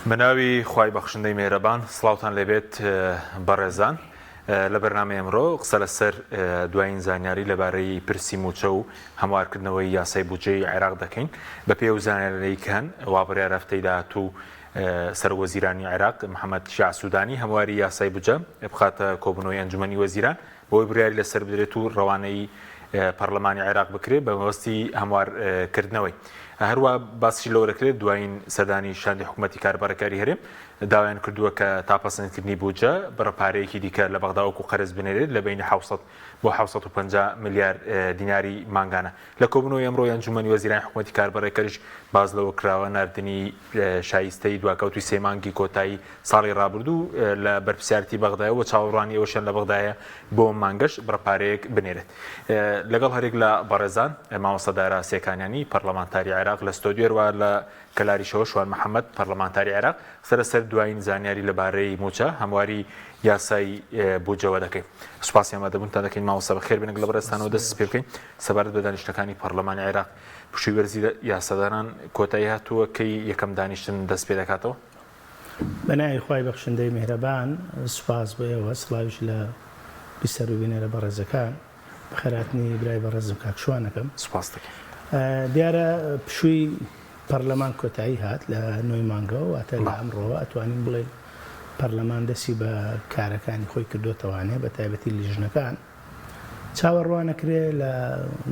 بەناوی خوای بەخشندەی مێرەبان سڵاوتان لێبێت بەڕێزان لە بەرنامەی ئەمڕۆ قسە لەسەر دوایین زانیاری لەبارەی پرسی مووچە و هەموارکردنەوەی یاسای بودجەی عێراق دەکەین بەپێی ئەو زانیاریانەی کە هەن وا بڕیارە هەفتەی داهاتوو سەرۆک وەزیرانی عێراق محەممەد شیاع سوودانی هەمواری یاسای بودجە بخاتە کۆبوونەوەی ئەنجومەنی وەزیران بۆی بڕیاری لەسەر بدرێت و ڕەوانەی پەرلەمانی عێراق بکرێت بە مەبەستی هەموارکردنەوەی. هەروە باسیش لەوە دەکرێت دوایین سەردانی شاندی حکوومەتی کاربەڕێکاری هەرێم داوایان کردووە کە تا پەسەندکردنی بودجە بڕە پارەیەکی دیکە لە بەغدا وەکو قەرز بنێرێت لە بەینی 700 بۆ 750 ملیار دیناری مانگانە. لە کۆبوونەوەی ئەمڕۆی ئەنجوومەنی وەزیرانی حکوومەتی کاربەڕێکەریش باس لەوە کراوە ناردنی شایستەی دواکەوتووی سێ مانگی کۆتایی ساڵی ڕابردوو لە بەرپرسیارێتی بەغدایە و چاوەڕوانی ئەوەشیان لە بەغدایە بۆ ئەم مانگەش بڕە پارەیەک بنێرێت. لەگەڵ هەریەک لە بەڕێزان مامۆستا دارا سێکانیانی پەرلەمانتاری عێراق لە ستۆدیۆ هەروەها لە کەلاریشەوە شوان محەمەد پەرلەمانتاری عێراق قسە لەسەر دوایین زانیاری لەبارەی مووچە هەمواری یاسای بودجەوە دەکەین. سوپاسی ئامادەبوونتان دەکەین مامۆستا بەخێر بێن لەگەڵ بەڕێزتانەوە دەست پێ بکەین سەبارەت بە دانیشتنەکانی پەرلەمانی عێراق پشووی وەرزی یاسادانان کۆتایی هاتووە کەی یەکەم دانیشتن دەست پێ دەکاتەوە؟ بە ناوی خوای بەخشندەی میهرەبان سوپاس بۆ ئێوە سڵاویش لە بیسەر و بینەرە بەڕێزەکان بەخێرهاتنی برای بەڕێزم کاک شوان ئەکەم. سوپاست دەکەین. دیارە پشووی پەرلەمان کۆتایی هات لە نۆی مانگەوە واتە لە ئەمڕۆوە ئەتوانین بڵێین پەرلەمان دەستی بە کارەکانی خۆی کردۆتەوانێ بە تایبەتی لیژنەکان چاوەڕوانەکرێ لە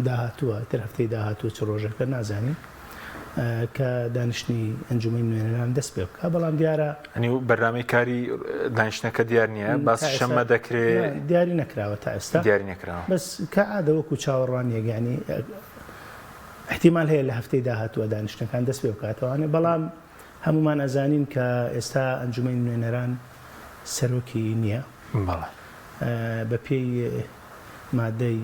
داهاتووە ئیتر هەفتەی داهاتوو چ ڕۆژێکە نازانین کە دانیشتنی ئەنجومەنی نوێنەران دەست پێ بکا بەڵام دیارە ئەنی بەرنامەی کاری دانیشتنەکە دیار نییە باس شەممە دەکرێ دیاری نەکراوە تا ئێستا دیاری نەکراوە بەس کە عادە وەکو چاوەڕوانیەک یانی احتیمال هەیە لە هەفتەی داهاتووە دانیشتنەکان دەست پێ بکاتەوانێ بەڵام هەمومان ئەزانین کە ئێستا ئەنجومەنی نوێنەران سەرۆکی نییە بەڵێ. بە پێی مادەی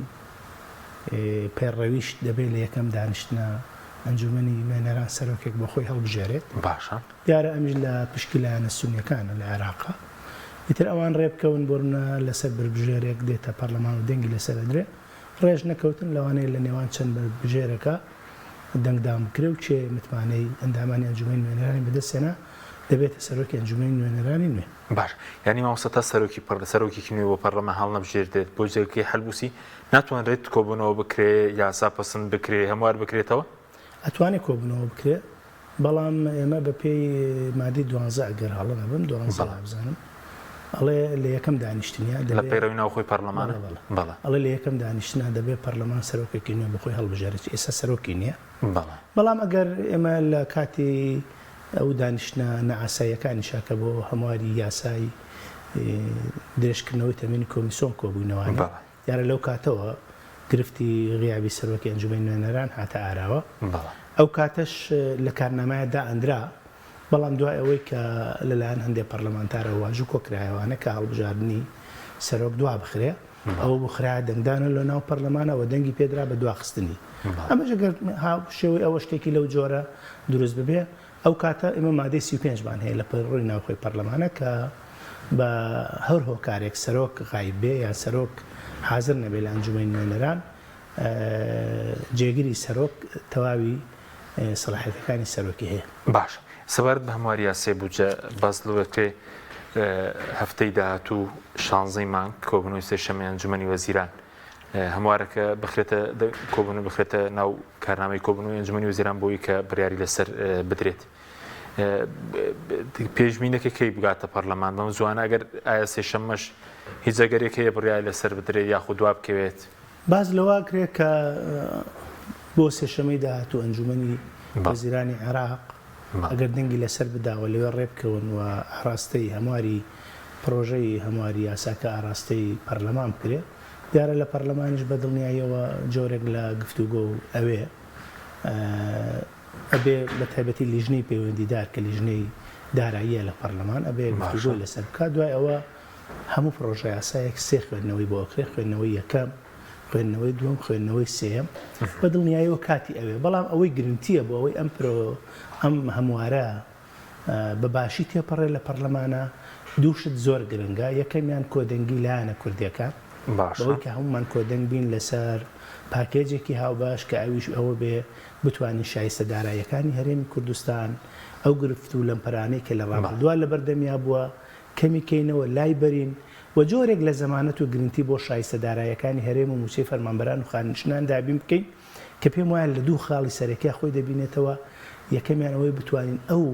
پەیڕەویش دەبێ لە یەکەم دانیشتنا ئەنجومەنی نوێنەران سەرۆکێک بۆ خۆی هەڵبژێرێت. باشە. دیارە ئەمیش لە پشکی لایەنە سونیەکانە لە عێراقا. ئیتر ئەوان ڕێبکەون بۆ نمونە لەسەر بەربژێرێک دێتە پەرلەمان و دەنگی لەسەر ئەدرێ. ڕێش نەکەوتن لەوانەیە لە نێوان چەند بەربژێرەکە دەنگدان بکرێ و کێ متمانەی ئەندامانی ئەنجومەنی نوێنەرانی بەدەست هێنا دەبێتە سەرۆکی ئەنجومەنی نوێنەرانی نوێ. باش یانی مامۆستا تا سەرۆکی پەر سەرۆکێکی نوێ بۆ پەرلەمان هەڵنەبژێردرێت بۆ جێگەی حەلبوسی ناتوانرێت کۆبوونەوە بکرێ یاسا پەسند بکرێ هەموار بکرێتەوە؟ ئەتوانێ کۆبوونەوە بکرێ بەڵام ئێمە بە پێی مادەی دوانزە ئەگەر هەڵە نەبم دوانزە وابزانم ئەڵێ لە یەکەم دانیشتنیا دەبێ لە پەیڕەوی ناوخۆی پەرلەمانە؟ بەڵێ بەڵێ بەڵێ ئەڵێ لە یەکەم دانیشتنا دەبێ پەرلەمان سەرۆکێکی نوێ بۆ خۆی هەڵبژێرێت ئێستا سەرۆکی نییە بەڵێ. بەڵام ئەگەر ئێمە لە کاتی ئەو دانیشتنە نائاساییەکانیشە کە بۆ هەمواری یاسای درێژکردنەوەی تەمەنی کۆمیسۆن کۆبووینەوانە، دیارە لەو کاتەوە گرفتی غیابی سەرۆکی ئەنجومەنی نوێنەران هاتە ئاراوە، ئەو کاتەش لە کارنامەیا دائەنرا، بەڵام دوای ئەوەی کە لەلایەن هەندێ پەرلەمانتارەوە واژوو کۆکرایەوانە کە هەڵبژاردنی سەرۆک دوابخرێ، ئەوە بوو خرایە دەنگدانە لە ناو پەرلەمانە و دەنگی پێدرا بە دواخستنی. ئەمەش ئەگەر هاوشێوەی ئەوە شتێکی لەو جۆرە دروست ببێ، ئەو کاتە ئێمە مادەی 35 مان هەیە لە پەیڕەوی ناوخۆی پەرلەمانە کە بە هەر هۆکارێک سەرۆک غایب بێ یان سەرۆک حازر نەبێ لە ئەنجومەنی نوێنەران، جێگری سەرۆک تەواوی سەڵاحیەتەکانی سەرۆکی هەیە. باشە سەبارەت بە هەمواری یاسای بودجە باس لەوە دەکرێت هەفتەی داهاتوو شانزەی مانگ کۆبوونەوەی سێشەممەی ئەنجومەنی وەزیران هەموارەکە بخرێتە کۆبوونەوە بخرێتە ناو کارنامەی کۆبوونەوەی ئەنجومەنی وەزیران بۆی کە بڕیاری لەسەر بدرێت. پێشبینەکە کەی بگاتە پەرلەمان بەم زوانە ئەگەر ئایا سێشەممەش هیچ ئەگەرێک هەیە بڕیاری لەسەر بدرێت یاخود دوا بکەوێت؟ باس لەوە ئەکرێت کە بۆ سێشەمەی داهاتوو ئەنجومەنی وەزیرانی عێراق ئەگەر دەنگی لەسەر بدا و لەوێ ڕێبکەون و ئاراستەی هەمواری پڕۆژەی هەمواری یاساکە ئاراستەی پەرلەمان بکرێ دیارە لە پەرلەمانیش بە دڵنیاییەوە جۆرێک لە گفتوگۆ و ئەوێ ئەبێ بە تایبەتی لیژنەی پەیوەندیدار کە لیژنەی داراییە لە پەرلەمان ئەبێ گفتوگۆی لەسەر بکات دوای ئەوە هەموو پڕۆژەیاسایەک سێ خوێندنەوەی بۆ ئەکرێ، خوێندنەوەی یەکەم، خوێندنەوەی دووەم، خوێندنەوەی سێیەم، بە دڵنیاییەوە کاتی ئەوێ، بەڵام ئەوەی گرنتییە بۆ ئەوەی ئەم پرۆ ئەم هەموارە بە باشی تێپەڕێ لە پەڕلەمانا دوو شت زۆر گرنگە، یەکەمیان کۆدەنگی لایەنە کوردییەکان. باشە. بەوەی کە هەموومان کۆدەنگ بین لەسەر پاکێجێکی هاوبەش کە ئەویش ئەوە بێ بتوانین شایستە داراییەکانی هەرێمی کوردستان ئەو گرفت و لەمپەرانەی کە لە ڕابردووا لەبەردەمیا بووە کەمی کەینەوە لای بەرین و جۆرێک لە زەمانەت و گرنتی بۆ شایستە داراییەکانی هەرێم و مووچەی فەرمانبەران و خانەنشینان دابین بکەین کە پێم وایە لە دوو خاڵی سەرەکیا خۆی دەبینێتەوە، یەکەمیان ئەوەی بتوانین ئەو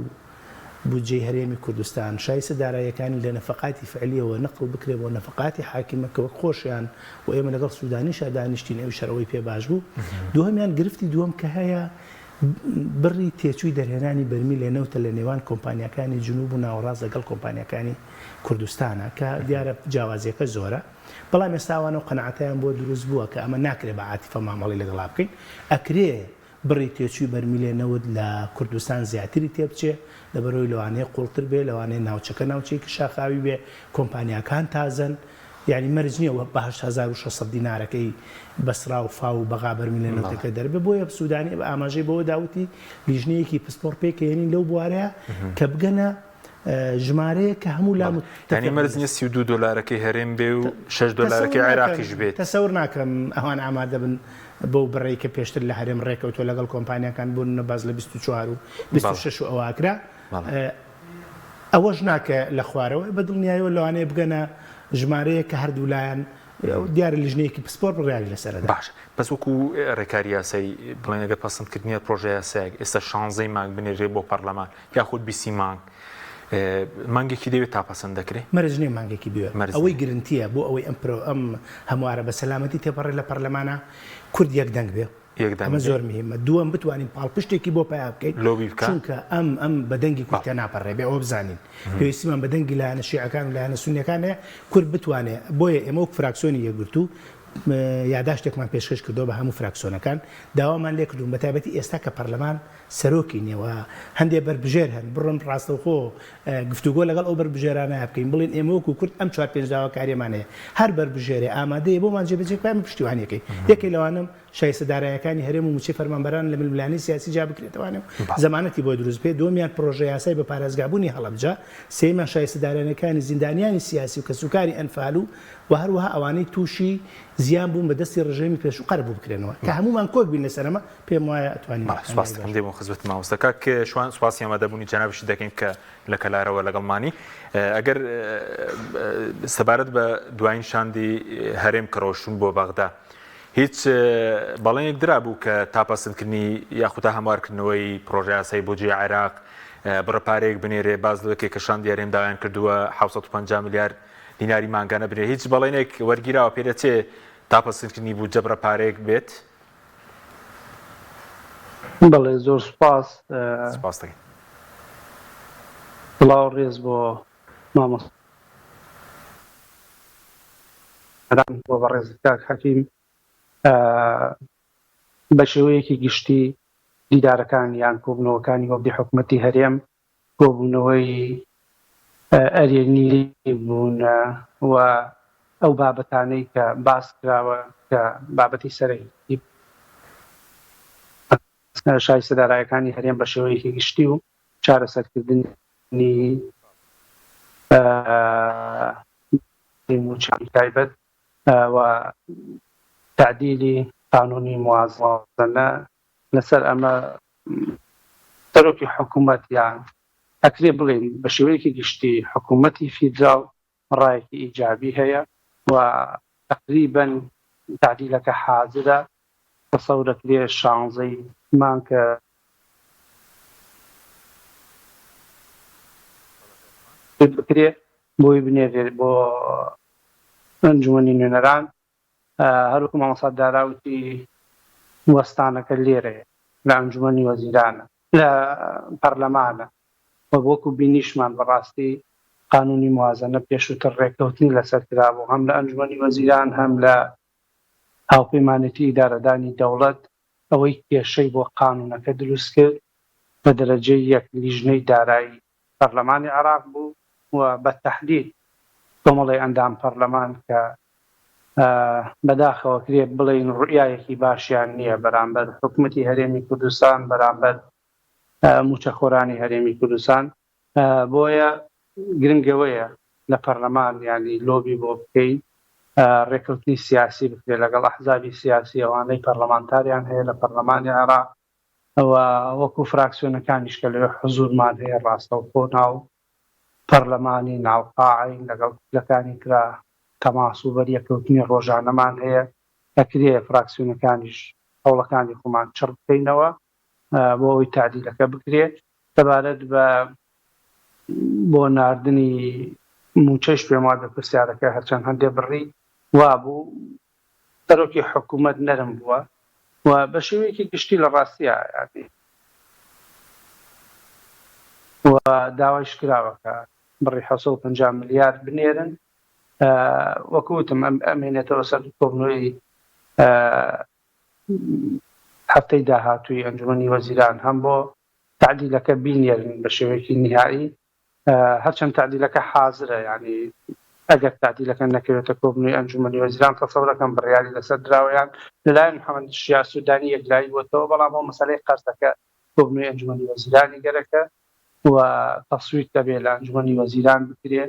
بودجەی هەرێمی کوردستان، شایستە داراییەکانی لە نەفەقاتی فعلییەوە نەقڵ بکرێ بۆ نەفەقاتی حاکیمە کە وەک خۆشیان و ئێمە لەگەڵ سودانیشا دانیشتین ئەویش هەر ئەوەی پێ باش بوو. دووهەمیان گرفتی دووەم کە هەیە بڕی تێچووی دەرهێنانی بەرمیلێ نەوتە لە نێوان کۆمپانیاکانی جنوب و ناوەڕاست لەگەڵ کۆمپانیاکانی کوردستانە کە دیارە جیاوازییەکە زۆرە. بەڵام ئێستا ئەوان ئەو قەناعەتەیان بۆ دروست بووە کە ئەمە ناکرێ بە عاتیفە مامەڵەی لەگەڵا بکەین، ئەکرێ بڕی تێچووی بەرمیلێ نەوت لە کوردستان زیاتری تێبچێ، لەبەرئەوەی لەوانەیە قوڵتر بێ، لەوانەیە ناوچەکە ناوچەیەکی شاخاوی بێ، کۆمپانیاکان تازەن، یانی مەرج نییە بە 8600 دینارەکەی بەسرا و فاو و بەغا بەرمیلە نەوتەکە دەربێ، بۆیە سوودانی ئاماژەی بەوە دا وتی لیژنەیەکی پسپۆڕ پێکهێنین لەو بوارەیە کە بگەنە ژمارەیەک کە هەموو لا متفق یانی مەرج نییە 32 دۆلارەکەی هەرێم بێ و 6 دۆلارەکەی عێراقیش بێت. تەسەور ناکەم ئەوان ئامادە بن بەو بڕەی کە پێشتر لە هەرێم ڕێکەوتووە لەگەڵ کۆمپانیاکان بۆ نمونە باس لە 24 و 26 و ئەوە ئەکرا ئەوەش نا کە لە خوارەوە بە دڵنیایەوە لەوانەیە بگەنە ژمارەیەک کە هەردوو لایەن دیارە لیژنەیەکی پسپۆر بڕیاری لەسەر ئەدا. باشە بەس وەکو ڕێکاری یاسایی بڵێن ئەگەر پەسەندکردنی هەر پرۆژە یاسایەک ئێستا شانزەی مانگ بنێرێ بۆ پەرلەمان یاخود بیستی مانگ مانگێکی دەوێت تا پەسەند دەکرێ؟ مەرج نییە مانگێکی بوێ مەرج ئەوەی نییە. گرنتییە بۆ ئەوەی ئەم پرۆ ئەم هەموارە بە سەلامەتی تێپەڕێ لە پەرلەمانا کورد یەک دەنگ بێ یەک دەنگ ئەمە بێ. زۆر مهمە دووەم بتوانین پاڵپشتێکی بۆ پەیا بکەین لۆبی بکا. چونکە ئەم ئەم بە دەنگی کورد بەڵێ. تێناپەڕێ بێ ئەوە بزانین پێویستیمان بە دەنگی لایەنە شیعەکان و لایەنە سوننیەکان هەیە کورد بتوانێ بۆیە ئێمە وەک فراکسیۆنی یەکگرتوو یاداشتێکمان پێشکەش کردووە بە هەموو فراکسیۆنەکان داوامان لێکردوون بە تایبەتی ئێستا کە پەرلەمان سەرۆکی نیە و هەندێ بەربژێر هەن بڕۆن ڕاستەوخۆ گفتوگۆ لەگەڵ ئەو بەربژێرانە بکەین بڵێن ئێمە وەکو کورد ئەم چوار پێنج داواکاریەمان هەیە هەر بەربژێرێ ئامادەیە بۆمان جێبەجێ بکا ئێمە پشتیوانی ئەکەین یەکێ لەوانەم شایستە دارایەکانی هەرێم و موچەی فەرمانبەران لە ململانێی سیاسی جیا بکرێتەوانێ و زەمانەتی بۆ دروست بکرێت دووەمیان پرۆژە یاسای بە پارێزگابوونی هەڵەبجە سێیەمیان شایستە دارایەکانی زیندانیانی سیاسی و کەسوکاری ئەنفال و و هەروەها ئەوانەی تووشی زیان بوون بە دەستی ڕژێمی پێشوو قەرەبوو بکرێنەوە کە هەموومان کۆک بین لەسەر ئەمە پێم وایە ئەتوانین بەڵێ سوپاست دەکەم دێمەوە خزمەت مامۆستا کاک شوان سوپاسی ئامادەبوونی جەنابیشت دەکەین کە لە کەلارەوە لەگەڵمانی ئەگەر سەبارەت بە دوایین شاندی هەرێم کە ڕۆشتون بۆ بەغدا هیچ بەڵێنێک درابوو کە تا پەسەندکردنی یاخود تا هەموارکردنەوەی پرۆژە یاسای بودجەی عێراق بڕە پارەیەک بنێرێ باس لەوە کە شاندی هەرێم داوایان کردووە 750 ملیار دیناری مانگانە بنێ هیچ بەڵێنێک وەرگیراوە پێدەچێ تا پەسەندکردنی بودجە بڕە پارەیەک بێت؟ بەڵێ زۆر سوپاس. سوپاس دەکەین. سڵاو ڕێز بۆ مامۆستا بۆ بەڕێزت کاک حەکیم. بە شێوەیەکی گشتی دیدارەکان یان کۆبوونەوەکانی وەفدی حکومەتی هەرێم کۆبوونەوەی ئەرێنی بوون و ئەو بابەتانەی کە باس کراوە کە بابەتی سەرەکی شایستە دارایەکانی هەرێم بە شێوەیەکی گشتی و چارەسەرکردنی مووچەی تایبەت و تەعدیلی قانونی موازنە لەسەر ئەمە سەرۆکی حکوومەت یان ئەکرێ بڵێین بە شێوەیەکی گشتی حکوومەتی فیدراڵ ڕایەکی ئیجابی هەیە و تەقریبەن تەعدیلەکە حازرە، تەسەور ئەکرێ شانزەی مانگ کە بکرێ بۆی بنێرێت بۆ ئەنجومەنی نوێنەران. هەروەکو مامۆستا دارا وتی وەستانەکە لێرەیە لە ئەنجومەنی وەزیرانە لە پەرلەمانە و وەکو بینیشمان بەڕاستی قانونی موازەنە پێشووتر ڕێککەوتنی لەسەر کرابوو هەم لە ئەنجومەنی وەزیران هەم لە هاوپەیمانێتی ئیدارەدانی دەوڵەت ئەوەی کێشەی بۆ قانونەکە دروست کرد بە دەرەجەی یەک لیژنەی دارایی پەرلەمانی عێراق بوو و بە تەحدید کۆمەڵی ئەندام پەرلەمان کە بەداخەوە کرێ بڵێین ڕوئیایەکی باشیان نییە بەرامبەر حکومەتی هەرێمی کوردستان، بەرامبەر مووچەخۆرانی هەرێمی کوردستان، بۆیە گرنگ ئەوەیە لە پەرلەمان یانی لۆبی بۆ بکەین. ڕێکەوتنی سیاسی بکرێت لەگەڵ ئەحزابی سیاسی ئەوانەی پەرلەمانتاریان هەیە لە پەرلەمانی عێراق و وەکو فراکسیۆنەکانیش کە لەوێ حزوورمان هەیە ڕاستەوخۆ ناو پەرلەمانی ناو قاعەین لەگەڵ کوتلەکانی ترا تەماس و بەریەکەوتنی ڕۆژانەمان هەیە ئەکرێ فراکسیۆنەکانیش هەوڵەکانی خۆمان چڕ بکەینەوە بۆ ئەوەی تەعدیلەکە بکرێ. سەبارەت بە بۆ ناردنی مووچەیش پێم وابێ پرسیارەکە هەرچەند هەندێ بڕی وابوو سەرۆکی حکوومەت نەرم بووە و بە شێوەیەکی گشتی لە ڕاستیا یانی و داوایش کراوە کە بڕی 750 ملیار بنێرن وەکو وتم ئەمێنێتەوە سەر کۆبوونەوەی هەفتەی داهاتووی ئەنجومەنی وەزیران هەم بۆ تەعدیلەکە بینێرن بە شێوەیەکی نیهایی هەرچەند تەعدیلەکە حازرە یانی ئەگەر تەعدیلەکە نەکەوێتە کۆبوونەوەی ئەنجومەنی وەزیران تەسەورەکەم بڕیاری لەسەر دراوە یان لەلایەن محەمەد شیاع سودانی یەکلایی بۆتەوە بەڵام بۆ مەسەلەی قەرزەکە کۆبوونەوەی ئەنجومەنی وەزیرانی گەرەکە و تەسویت دەبێ لە ئەنجومەنی وەزیران بکرێ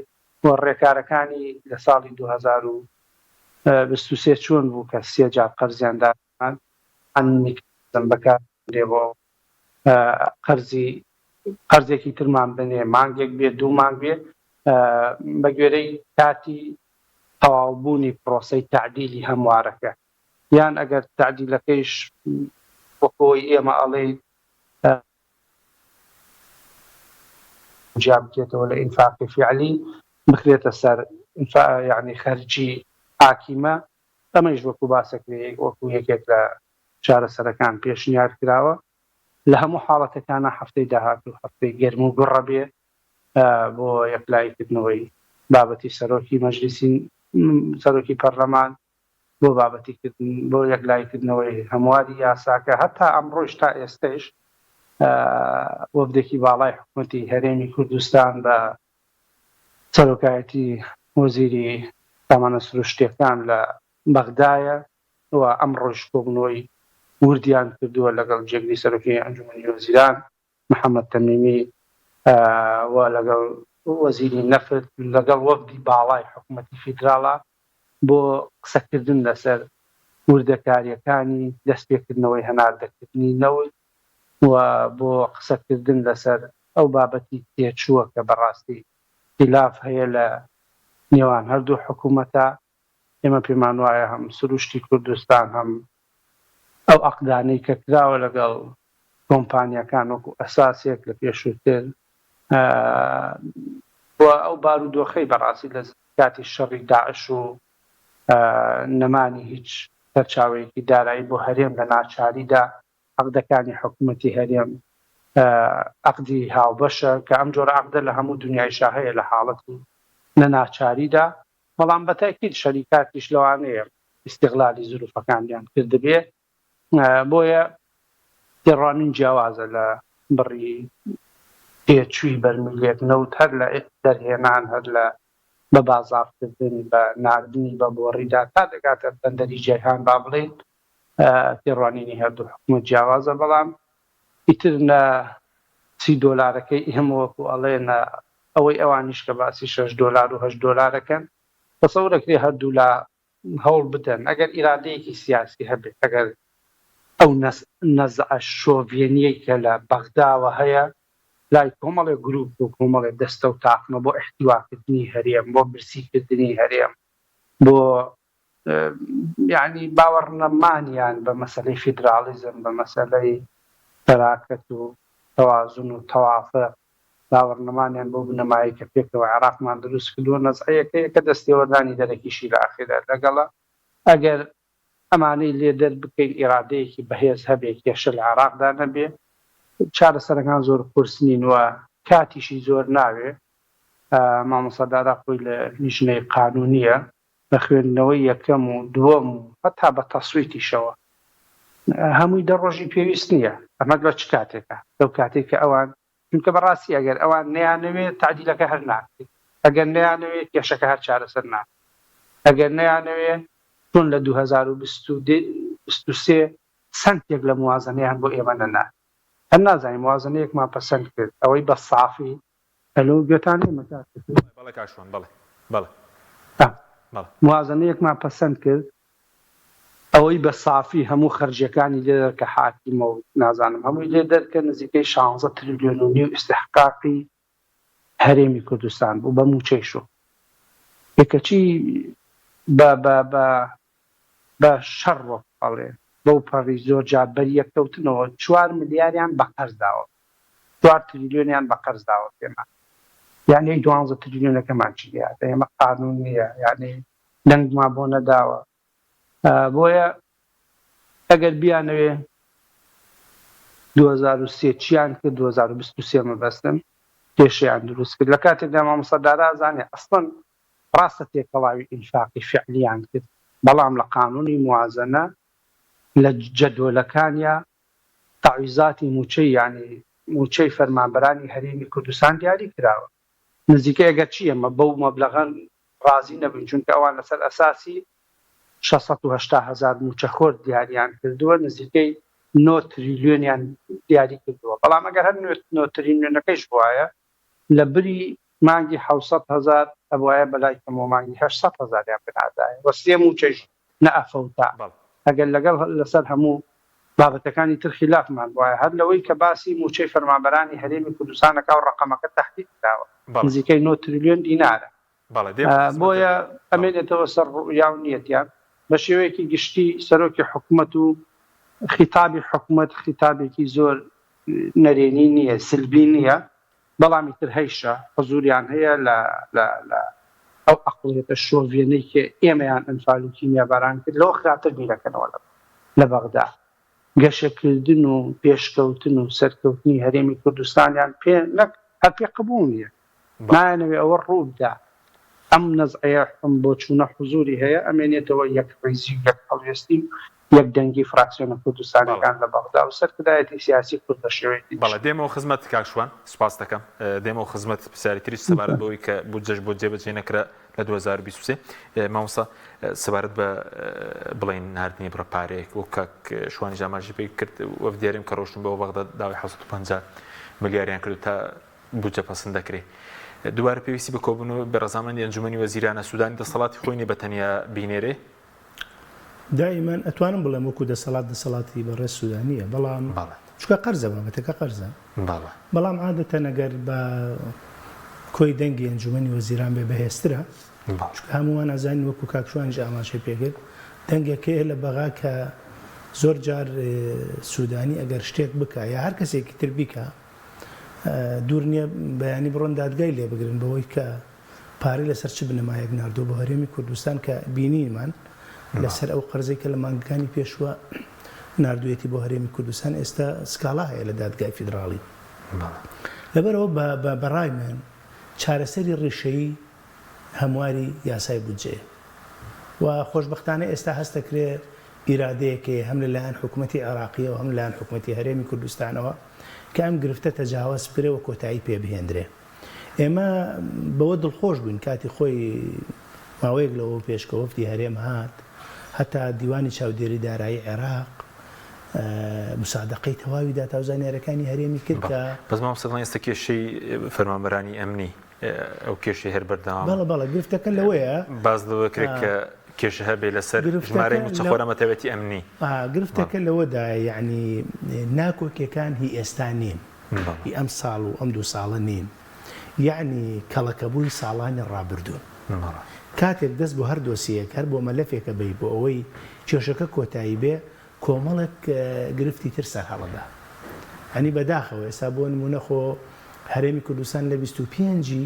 و ڕێکارەکانی لە ساڵی 2023 چۆن بوو کە سێ جار قەرزیان دامان میکانیزم بەکار بێ بۆ قەرزی قەرزێکی ترمان بنێ مانگێک بێ دوو مانگ بێ بە گوێرەی کاتی تەواوبوونی پرۆسەی تەعدیلی هەموارەکە یان ئەگەر تەعدیلەکەیش وەکۆی ئێمە ئەڵێی جیا بکرێتەوە لە ئینفاقی فیعلی بخرێتە سەر یانی خەرجی حاکیمە ئەمەیش وەکو باسەکرێ وەکو یەکێک لە چارەسەرەکان پێشنیار کراوە لە هەموو حاڵەتەکانا هەفتەی داهاتوو هەفتەی گەرم و گوڕە بێ بۆ یەکلایی کردنەوەی بابەتی سەرۆکی مەجلیسی سەرۆکی پەرلەمان بۆ بابەتی کردن بۆ یەکلایی کردنەوەی هەمواری یاساکە هەتا ئەمڕۆیش تا ئێستەیش وەفدێکی باڵای حکومەتی هەرێمی کوردستان بە سەرۆکایەتی وەزیری سامانە سروشتیەکان لە بەغدایە و ئەمڕۆیش کۆبوونەوەی وردیان کردووە لەگەڵ جێگری سەرۆکی ئەنجومەنی وەزیران محەمەد تەمیمی و لەگەڵ وەزیری نەفت لەگەڵ وەفدی باڵای حکومەتی فیدراڵا بۆ قسەکردن لەسەر وردەکارییەکانی دەستپێکردنەوەی هەناردەکردنی نەوت و بۆ قسەکردن لەسەر ئەو بابەتی تێچووە کە بەڕاستی خیلاف هەیە لە نێوان هەردوو حکومەتە. ئێمە پێمان وایە هەم سروشتی کوردستان هەم ئەو عەقدانەی کە کراوە لەگەڵ کۆمپانیاکان وەکو ئەساسێک لە پێشووتر و ئەو بارودۆخەی بەڕاستی لە کاتی شەڕی داعش و نەمانی هیچ سەرچاوەیەکی دارایی بۆ هەرێم لە ناچاریدا عەقدەکانی حکومەتی هەرێم عەقدی هاوبەشە کە ئەم جۆرە عەقدە لە هەموو دنیایشا هەیە لە حاڵەتی نەناچاریدا بەڵام بە تەئکید شەریکاتیش لەوانەیە ئیستغلالی زروفەکانیان کردبێ بۆیە تێڕوانین جیاوازە لە بڕی تێچووی بەرمیلێک نەوت هەر لە دەرهێنان هەر لە بە بازاڕکردن بە ناردنی بە بۆڕیدا تا دەگاتە بەندەری جەیهان با بڵێین تێڕوانینی هەردوو حکومەت جیاوازە بەڵام ئیتر نە سی دۆلارەکەی ئێمە وەکو ئەڵێ نە ئەوەی ئەوانیش کە باسی شەش دۆلار و هەشت دۆلارەکەن تەسەورەکرێ هەردوولا هەوڵ بدەن ئەگەر ئیرادەیەکی سیاسی هەبێت، ئەگەر ئەو نەزعە شۆڤێنیەی کە لە بەغداوە هەیە لای کۆمەڵێک گروپ و کۆمەڵێک دەستە و تاقمە بۆ ئیحتیواکردنی هەرێم، بۆ برسیکردنی هەرێم، بۆ یانی باوەڕنەمانیان بە مەسەلەی فیدراڵیزم، بە مەسەلەی شەراکەت و تەوازن و تەوافق، باوەڕنەمانیان بەو بنەمایەی کە پێکەوە عێراقمان دروست کردووە نەزعەیەکەیە کە دەستێوەردانی دەرەکیشی لە ئاخیردا لەگەڵە. ئەگەر ئەمانەی لێ دەربکەین ئیرادەیەکی بەهێز هەبێ کێشە لە عێراقدا نەبێ، چارەسەرەکان زۆر قورس نین و کاتیشی زۆر ناوێ. مامۆستا دارا خۆی لە لیژنەی قانونییە، بە خوێندنەوەی یەکەم و دووەم و هەتا بە تەسویتیشەوە هەمووی دە ڕۆژی پێویست نییە. ئەمە لە چ کاتێکە؟ لەو کاتەی کە ئەوان چونکە بەڕاستی ئەگەر ئەوان نەیانەوێ تەعدیلەکە هەر ناکرێ، ئەگەر نەیانەوێ کێشەکە هەر چارەسەر ناکرێ، ئەگەر نەیانەوێ چۆن لە 2023 سەنتێک لە موازنەیان بۆ ئێمە نەنارد. هەر نازانین موازنەیەکمان پەسەند کرد ئەوەی بە سافی ئەلۆ گوێتان لێمە کاک بەڵێ کاک شوان بەڵێ بەڵێ. موازەنەیەکمان پەسەند کرد ئەوەی بە سافی هەموو خەرجیەکانی لێ دەرکە حاکیمە و نازانم هەمووی لێ دەرکە نزیکەی شانزە تریلیۆن و نیو ئیستحقاقی هەرێمی کوردستان بوو بە مووچەیشەوە ئێ کەچی بە بە بە بە شەڕ وەک ئەڵێ بەو پەڕی زۆر جار بەریەککەوتنەوە چوار ملیاریان بە قەرز داوە چوار تریلیۆنیان بە قەرز داوە پێمان یانی ئەی دوانزە تریلیۆنەکەمان چی لێهاتە ئێمە قانون نییە یانی دەنگمان بۆ نەداوە بۆیە ئەگەر بیانەوێ 2003 چیان کرد 2023 مەبەستم کێشەیان دروست کرد لە کاتێکدا مامۆستا دارا ئەزانێ ئەسڵەن ڕاستە تێکەڵاوی ئینفاقی فعلیان کرد بەڵام لە قانونی موازەنە لە جەدوەلەکانیا تەعویزاتی موچەی یانی موچەی فەرمانبەرانی هەرێمی کوردستان دیاری کراوە نزیکەی ئەگەر چی ئێمە بەو مەبلەغە ڕازی نەبووین چونکە ئەوان لەسەر ئەساسی 680 هەزار موچەخۆر دیاریان کردووە نزیکەی 9 تریلیۆنیان دیاری کردووە بەڵام ئەگەر هەر 9 تریلیۆنەکەیش بوایە لە بری مانگی 700 هەزار ئەبوایە بەلای کەمەوە مانگی 800 هەزاریان بناردایە وە سێ موچەیش نەئەفەوتا ئەگەر لەگەڵ لەسەر هەموو بابەتەکانی تر خیلافمان بوایە هەر لەوەی کە باسی مووچەی فەرمانبەرانی هەرێمی کوردستان ئەکا و ڕەقەمەکە تەحدید کراوە نزیکەی نۆ تریلیۆن دینارە بۆیە ئەمێنێتەوە سەر ڕوئیا و نیەتیان بە شێوەیەکی گشتی سەرۆکی حکومەت و خیتابی حکومەت خیتابێکی زۆر نەرێنی نییە سلبی نییە بەڵام ئیتر هەیشە حزوریان هەیە لە لە لە ئەو عەقڵیەتە شۆڤیەنەی کە ئێمەیان ئەنفال و کیمیاباران کرد لەوە خراپتر بیرەکەنەوە لە لە بەغدا گەشەکردن و پێشکەوتن و سەرکەوتنی هەرێمی کوردستانیان پێ نەک هەر پێ قبوڵ نییە نایانەوێ ئەوە ڕووبدا ئەم نەزعەیە ئەم بۆچوونە حزوری هەیە ئەمێنێتەوە یەکڕیزی و یەک هەڵوێستی و یەک دەنگی فراکسیۆنە کوردستانیەکان لە بەغدا و سەرکردایەتی سیاسی کورد بە شێوەیەکی بەڵێ گشتی. دێمەوە خزمەت کاک شوان سوپاست دەکەم دێمەوە خزمەت پرسیاری تریش سەبارەت بەوەی کە بودجەش بۆ جێبەجێ نەکرا لە 2023 مامۆستا سەبارەت بە بڵێن ناردنی بڕە پارەیەک وەک کاک شوانیش ئاماژەی پێ کرد وەفدی هەرێم کە ڕۆشتن بۆ بەغدا داوای 750 ملیاریان کرد تا بودجە پەسند دەکرێ دووبارە پێویستی بە کۆبوونەوە بە ڕەزامەندی ئەنجومەنی وەزیرانە سوودانی دەسەڵاتی خۆی نیە بە تەنیا بینێرێ. دائیمەن ئەتوانم بڵێم وەکو دەسەڵات دەسەڵاتی بەڕێز سودانیە بەڵام چونکە قەرزە بابەتەکە قەرزە بەڵام عادەتەن ئەگەر بە کۆی دەنگی ئەنجومەنی وەزیران بێ بەهێزترە چونکە هەمووان ئەزانین وەکو کاک شوانیش ئاماژەی پێکرد دەنگەکەیە لە بەغا کە زۆر جار سودانی ئەگەر شتێک بکا یا هەر کەسێکی تر بیکا دوور نییە بەیانی بڕۆن دادگای لێ بگرن بەوەی کە پارەی لەسەر چ بنەمایەک ناردووە بۆ هەرێمی کوردستان کە بینیمان لەسەر ئەو قەرزەی کە لە مانگەکانی پێشووە ناردوویەتی بۆ هەرێمی کوردستان ئێستا سکاڵا هەیە لە دادگای فیدراڵی. لەبەرئەوە بە ڕای من چارەسەری ڕیشەیی هەمواری یاسای بودجەیە و خۆشبەختانە ئێستا هەست دەکرێ ئیرادەیەک هەیە هەم لە لایەن حکومەتی عێراقییەوە هەم لە لایەن حکومەتی هەرێمی کوردستانەوە کە ئەم گرفتە تەجاوەز بکرێ و کۆتایی پێ بهێندرێ. ئێمە بەوە دڵخۆش بووین کاتی خۆی ماوەیەک لەوە پێش کە وەفدی هەرێم هات هەتا دیوانی چاودێری دارایی عێراق مسادەقەی تەواوی داتا و زانیارەکانی هەرێمی کرد کە بەس مامۆستا دڵنیا ئێستا کێشەی فەرمانبەرانی ئەمنی ئەو کێشەی هەر بەردەوامە. بەڵێ بەڵێ گرفتەکە لەوەیە. باس لەوە کرێت کە کێشە هەبێ لەسەر ژمارەی مووچەخۆران بە تایبەتی ئەمنی. گرفتەکە لەوەدایە یەعنی ناکۆکیەکان هی ئێستا نین. هی ئەم ساڵ و ئەم دوو ساڵە نین یەعنی کەڵەکەبووی ساڵانی ڕابردوون. کاتێک دەست بۆ هەر دۆسیەیەک هەر بۆ مەلەفێکە بەی بۆ ئەوەی کێشەکە کۆتایی بێ کۆمەڵێک گرفتی تر سەرهەڵەدا. یەعنی بەداخەوە ئێستا بۆ نموونە خۆ هەرێمی کوردستان لە 25 ی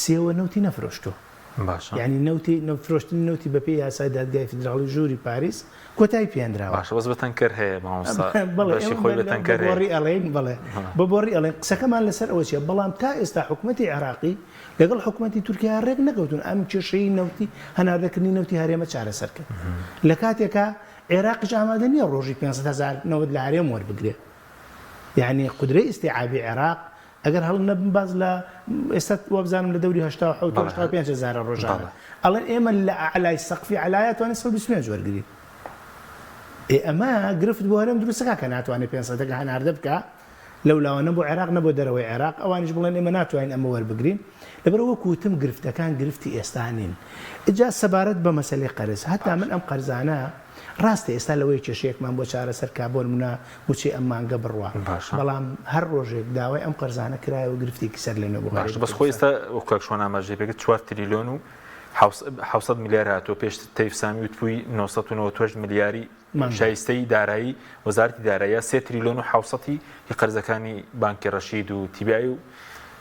سێوە نەوتی نەفرۆشتووە. باشە. یانی نەوتی فرۆشتنی نەوتی بە پێی یاسای دادگای فیدراڵی ژووری پاریس کۆتایی پێهێنراوە. باشە بەس بە تەنکەر هەیە مامۆستا بەڵێ بەشی ئێمە خۆی بە تەنکەر بە هەیە. بۆڕی ئەڵێین بەڵێ بە بۆڕی ئەڵێین قسەکەمان لەسەر ئەوە چیە بەڵام تا ئێستا حکومەتی عێراقی لەگەڵ حکومەتی تورکیا ڕێک نەکەوتوون ئەم کێشەی نەوتی هەناردەکردنی نەوتی هەرێمە چارەسەر کەن لە کاتێکا عێراقیش ئامادە نییە ڕۆژی 500 هەزار نەوت لە هەرێم وەربگرێ یانی قودرەی ئیستیعابی عێراق ئەگەر هەڵە نەبم باس لە ئێستا وابزانم لە دەوری 87 و 85 هەزارە ڕۆژانە ئەڵێن ئێمە لە ئەعلای سەقفی عەلایە توانین 125 وەرگرین ئێ ئەمە گرفت بۆ هەرێم دروستەکە کە ناتوانێت 500 ەکە هەناردە بکە. لەولاوە نە بۆ عێراق نە بۆ دەرەوەی عێراق، ئەوانیش بڵێن ئێمە ناتوانین ئەمە وەربگرین، لەبەرئەوە وەکو وتم گرفتەکان گرفتی ئێستا نین. ئینجا سەبارەت بە مەسەلەی قەرز، هەتا من ئەم قەرزانە ڕاستە ئێستا لەوەیە کێشەیەکمان بۆ چارەسەر کا بۆ نمونە موچەی ئەم مانگە بڕوا، بەڵام هەر ڕۆژێک داوای ئەم قەرزانە کرایەوە گرفتێکی سەر لەنوێ بۆ هەرێمی کوردستان. بەس خۆ ئێستا وەکو کاک شوان ئاماژەی پێکرد چوار تریلۆن و 700 ملیار هاتووە، پێشتر تەیف سامی وتبووی 998 ملیاری شایستەی دارایی وەزارەتی داراییە، سێ تریلۆن و حەوسەتی هی قەرزەکانی بانکی ڕەشید و تیبیای و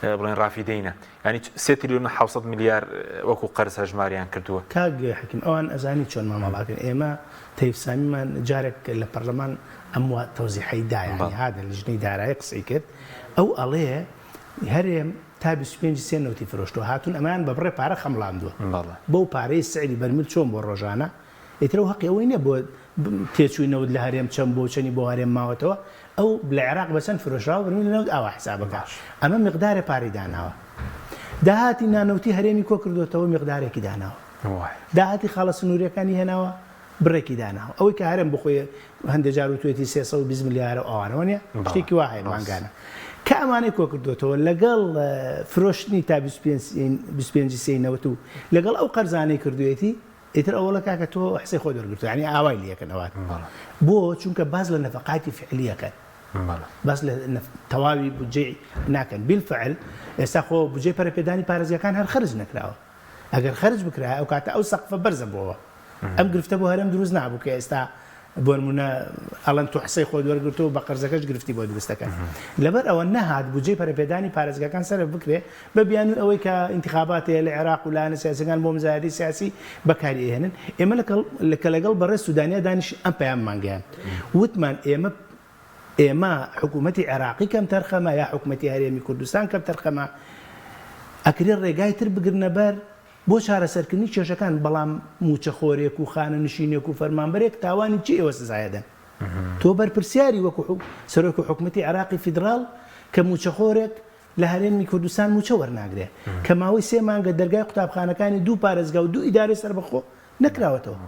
بڵێن ڕافیدەینە، یانی سێ تریلۆن و حەوسەد ملیار وەکو قەرز هەژماریان کردووە. کاک حەکیم ئەوان ئەزانی چۆن مامەڵە ئەکەن ئێمە تەیف سامیمان جارێک لە پەرلەمان ئەم وا تەوزیحەی دا یانی هاتە لیژنەی دارایی قسەی کرد ئەو ئەڵێ هەرێم تا 25 سێ نەوتی فرۆشتوە هاتوون ئەمەیان بە بڕێ پارە خەمڵاندووە بەو پارەی سعری بەرمیل چۆن بۆ ڕۆژانە ئیتر ئەو هەقی ئەوەی نیە بۆ تێچووی نەوت لە هەرێم چەند بووە و چەنی بۆ هەرێم ماوەتەوە، ئەو لە عێراق بە چەند فرۆشراوە بەرمیل نەوت ئاوا حساب ئەکا. ئەمە میقدارێ پارەی داناوە. داهاتی نانەوتی هەرێمی کۆ کردۆتەوە میقدارێکی داناوە. داهاتی خاڵە سنووریەکانی هێناوە بڕێکی داناوە. ئەوەی کە هەرێم بۆ خۆی هەندێ جار وتوێتی 320 ملیارە و ئەوانە وەنیە؟ شتێکی وا هەیە مانگانە. کە ئەمانەی کۆ کردۆتەوە لەگەڵ فرۆشتنی تا 25 سێی نەوت و لەگەڵ ئەو قەرزانەی کردوێتی ئیتر ئەوەڵە کاکە تۆ حسەی خۆت وەرگرتوە یانی ئاوای لێ ئەکەن ئەوان بۆ چونکە باس لە نەفەقاتی فعلی ئەکەن باس لە تەواوی بودجەی ناکەن بیلفعل ئێستا خۆ بودجەی پەرەپێدانی پارێزگاکان هەر خەرج نەکراوە ئەگەر خەرج بکرایە ئەو کاتە ئەو سەقفە بەرزە بۆوە ئەم گرفتە بۆ هەرێم دروست نابوو کە ئێستا بۆ نمونە ئەڵێن تۆ حسەی خۆت وەرگرتووە بە قەرزەکەش گرفتی بۆ دروست دەکەن. لەبەر ئەوە نەهات بودجەی پەرەپێدانی پارێزگاکان سەرف بکرێ بە بیانووی ئەوەی کە ئینتخابات هەیە لە عێراق و لایەنە سیاسیەکان بۆ مزایەدەی سیاسی بەکاری ئەهێنن. ئێمە کە لەگەڵ بەڕێز سودانیا دانیشتین ئەم پەیامەمان گەیاند. وتمان ئێمە ئێمە حکوومەتی عێراقی کەمتەرخەمە یا حکوومەتی هەرێمی کوردستان کەمتەرخەمە ئەکرێ ڕێگای تر بگرنە بەر بۆ چارەسەرکردنی کێشەکان، بەڵام مووچەخۆرێک و خانەنشینێک و فەرمانبەرێک تاوانی چی ئێوە سزایەدەن؟ تۆ بەرپرسیاری وەکو سەرۆکی حکومەتی عێراقی فیدراڵ کە مووچەخۆرێک لە هەرێمی کوردستان مووچە وەرناگرێ، کە ماوەی سێ مانگە دەرگای قوتابخانەکانی دوو پارێزگا و دوو ئیدارەی سەربەخۆ نەکراوەتەوە.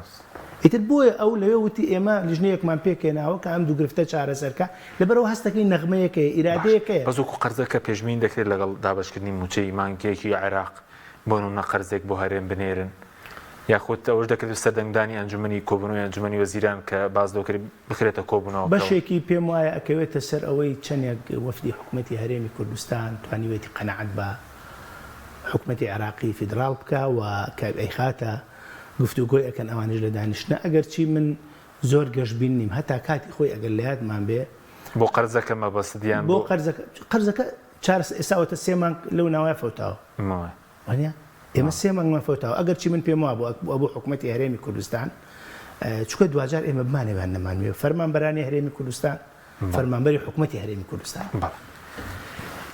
ئیتر بۆیە ئەو لەوێ وتی ئێمە لیژنەیەکمان پێکهێناوە کە ئەم دوو گرفتە چارەسەر کا، لەبەرئەوە هەستەکەی نەغمەیەک هەیە، باش، ئیرادەیەک هەیە. بەس وەکو قەرزەکە پێشبینی دەکرێت لەگەڵ دابەشکردنی مووچەی مانگێکی عێراق بۆ نمونە قەرزێک بۆ هەرێم بنێرن یاخود ئەوەش دەکرێت سەر دەنگدانی ئەنجومەنی کۆبوونەوەی ئەنجومەنی وەزیران کە باس لەوە کرد بخرێتە کۆبوونەوەکەوە. بەشێکی پێم وایە ئەکەوێتە سەر ئەوەی چەندێک وەفدی حکومەتی هەرێمی کوردستان توانیوێتی قەناعەت بە حکومەتی عێراقی فیدراڵ بکا و کە ئەیخاتە گفتوگۆی ئەکەن ئەوانیش لە دانیشتنە ئەگەرچی من زۆر گەشبین نیم هەتا کاتی خۆی ئەگەر لە یادمان بێ بۆ قەرزەکە مەبەستت یان بۆ قەرزەکە قەرزەکە چارەسە ئێستا ئەوەتە سێ مانگ لەو ناوەیە فەوتاوە وانە ئێمە سێ مانگمان فەوتاوە ئەگەر چی من پێم وابوو ئەبوو حکوومەتی هەرێمی کوردستان چونکە دواجار ئێمە بمانەوێ یان نەمانوێ فەرمانبەرانی هەرێمی کوردستان فەرمانبەری حکوومەتی هەرێمی کوردستان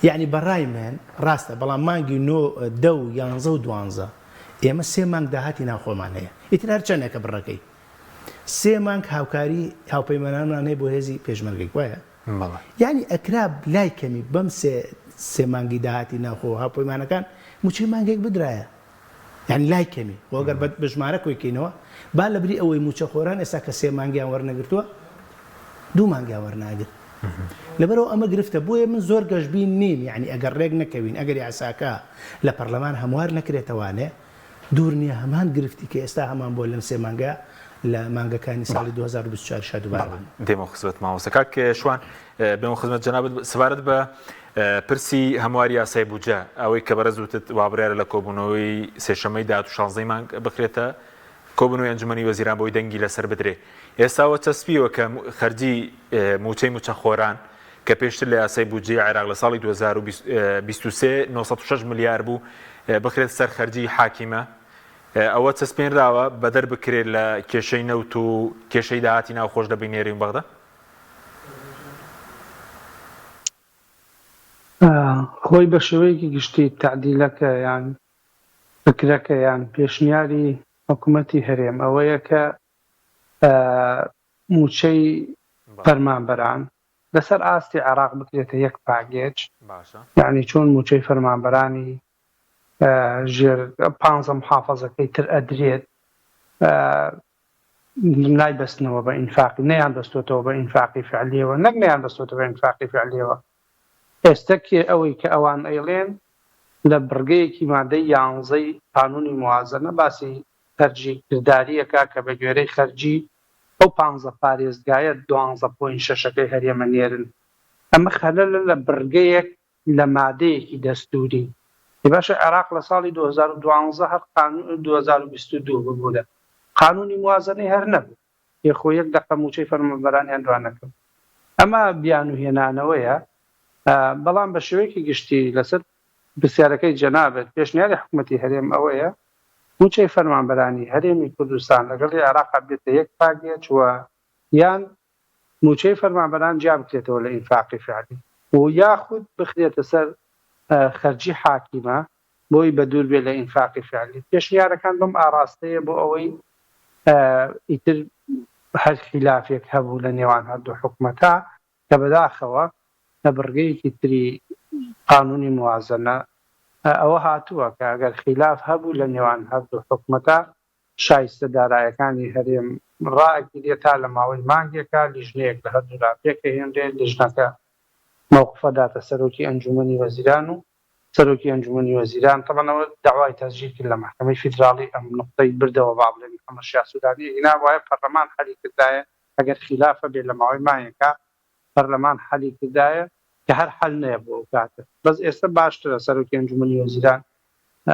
یعنی بەڕای من ڕاستە بەڵام مانگی نۆ دە و یانزە و دوانزە ئێمە سێ مانگ داهاتی ناوخۆمان هەیە ئیتر هەر چەندێکە بڕەکەی سێ مانگ هاوکاری هاوپەیمانانمان هەیە بۆ هێزی پێشمەرگەی وایە بەڵێ. یانی ئەکرا لای کەمی بەم سێ سێ مانگی داهاتی ناوخۆ و هاوپەیمانەکان موچەی مانگێک بدرایە یانی لای کەمی خۆ گەر بە ژمارە کۆی کەینەوە با لە بری ئەوەی موچەخۆران ئێستا کە سێ مانگیان وەرنەگرتووە دوو مانگیان وەرناگرت لەبەرئەوە ئەمە گرفتە بۆیە من زۆر گەشبین نیم یانی ئەگەر ڕێک نەکەوین ئەگەر یاساکە لە پەرلەمان هەموار نەکرێتەوانێ دوور نییە هەمان گرفتی کە ئێستا هەمان بووە لەم سێ مانگە لە مانگەکانی ساڵی 2024 شا دووبارە ببن. دێمەوە خزمەت مامۆستا کاک شوان بێمەوە خزمەت جەنابت سەبارەت بە پرسی هەمواری یاسای بودجە ئەوەی کە بەڕێز وتت وابڕیارە لە کۆبوونەوەی سێشەممەی داهاتوو شانزەی مانگ بخرێتە کۆبوونەوەی ئەنجومەنی وەزیران بۆی دەنگی لەسەر بدرێ ئێستاوە چەسپیوە کە خەرجی مووچەی مووچەخۆران کە پێشتر لە یاسای بودجەی عێراق لە ساڵی 2023 906 ملیار بوو بخرێت سەر خەرجی حاکیمە ئەوە چەسپێنراوە بەدەر بکرێت لە کێشەی نەوت و کێشەی داهاتی ناوخۆش لە بینێرین بەغدا؟ خۆی بە شێوەیەکی گشتی تەعدیلەکە یان فکرەکە یان پێشنیاری حکومەتی هەرێم ئەوەیە کە مووچەی فەرمانبەران لەسەر ئاستی عێراق بکرێتە یەک پاکێج، یەعنی چۆن مووچەی فەرمانبەرانی ژێر پانزە محافەزەکەی تر ئەدرێت نایبەستنەوە بە ئینفاقی نەیان بەستۆتەوە بە ئینفاقی فعلیەوە نەک نەیان بەستۆتەوە بە ئینفاقی فعلیەوە. ئێستە کێ ئەوەی کە ئەوان ئەیڵێن لە بڕگەیەکی مادەی یانزەی قانونی موازەنە باسی خەرجی کرداری ئەکا کە بە گوێرەی خەرجی ئەو پانزە پارێزگایە دوانزە point شەشەکەی هەرێمە نێرن ئەمە خەلەلە لە بڕگەیەک لە مادەیەکی دەستوری ئێ باشە عێراق لە ساڵی 2012 هەر قانون 2022 ببورە قانونی موازەنەی هەر نەبوو ئێ خۆ یەک دەقە موچەی فەرمانبەرانیان دوا نەکەوت ئەمە بیانو هێنانەوەیە بەڵام بە شێوەیەکی گشتی لەسەر پرسیارەکەی جەنابت پێشنیاری حکومەتی هەرێم ئەوەیە موچەی فەرمانبەرانی هەرێمی کوردستان لەگەڵی عێراقا بێتە یەک package و یان موچەی فەرمانبەران جیا بکرێتەوە لە ئینفاقی فعلی و یاخود بخرێتە سەر خەرجی حاکیمە بۆی بەدوور بێت لە ئینفاقی فعلی. پێشنیارەکان بەم ئاڕاستەیە بۆ ئەوەی ئیتر هەر خیلافێک هەبوو لە نێوان هەردوو حکومەتا کە بەداخەوە لە بڕگەیەکی تری قانونی موازەنە ئەوە هاتووە کە ئەگەر خیلاف هەبوو لە نێوان هەردوو حکومەتا شایستە دارایەکانی هەرێم ڕائەگیرێت تا لە ماوەی مانگێکا لیژنەیەک لە هەردوولا پێکئەهێنرێت لیژنەکە مەوقفە داتە سەرۆکی ئەنجومەنی وەزیران و سەرۆکی ئەنجومەنی وەزیران تەبعەن ئەوە دەعوای تەسجیل کرد لە مەحکەمەی فیدراڵی ئەم نوقتەی بردەوە با بڵێین محەمەد شیاع سودانی ئەگینا وایە پەرلەمان حەلی کردایە ئەگەر خیلافە بێ لە ماوەی مانگێکا پەرلەمان حەلی کردایە کە هەر حەل نەیەبوو ئەو کاتە بەس ئێستا باشترە سەرۆکی ئەنجومەنی وەزیران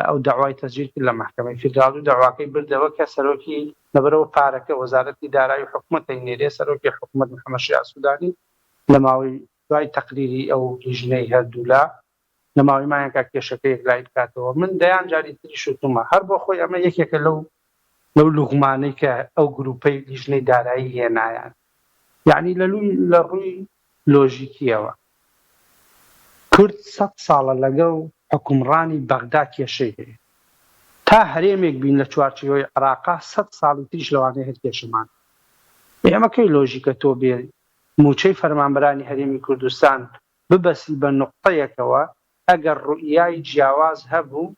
ئەو دەعوای تەسجیل کرد لە مەحکەمەی فیدراڵی و دەعواکەی بردەوە کە سەرۆکی لەبەرئەوە پارەکە وەزارەتی دارایی و حکومەت ئەینێرێ سەرۆکی حکومەت محەمەد شیاع سودانی لە ماوەی دوای تەقریری ئەو لیژنەی هەردوولا لە ماوەی مانگێکا کێشەکە یەکلایی بکاتەوە. من دەیان جاری تریش وتومە هەر بۆ خۆی ئەمە یەکێکە لەو لەو لوغمانەی کە ئەو گروپەی لیژنەی دارایی هێنایان. یەعنی لە لووی لە ڕووی لۆژیکییەوە کورد سەت ساڵە لەگەڵ حوکمڕانی بەغدا کێشەی هەیە. تا هەرێمێک بین لە چوارچێوەی عێراقا سەت ساڵی تریش لەوانەیە هەر کێشەمان هەبێ. ئەمە کەی لۆژیکە تۆ بێ مووچەی فەرمانبەرانی هەرێمی کوردستان ببەسی بە نوقتەیەکەوە، ئەگەر ڕوئیای جیاواز هەبوو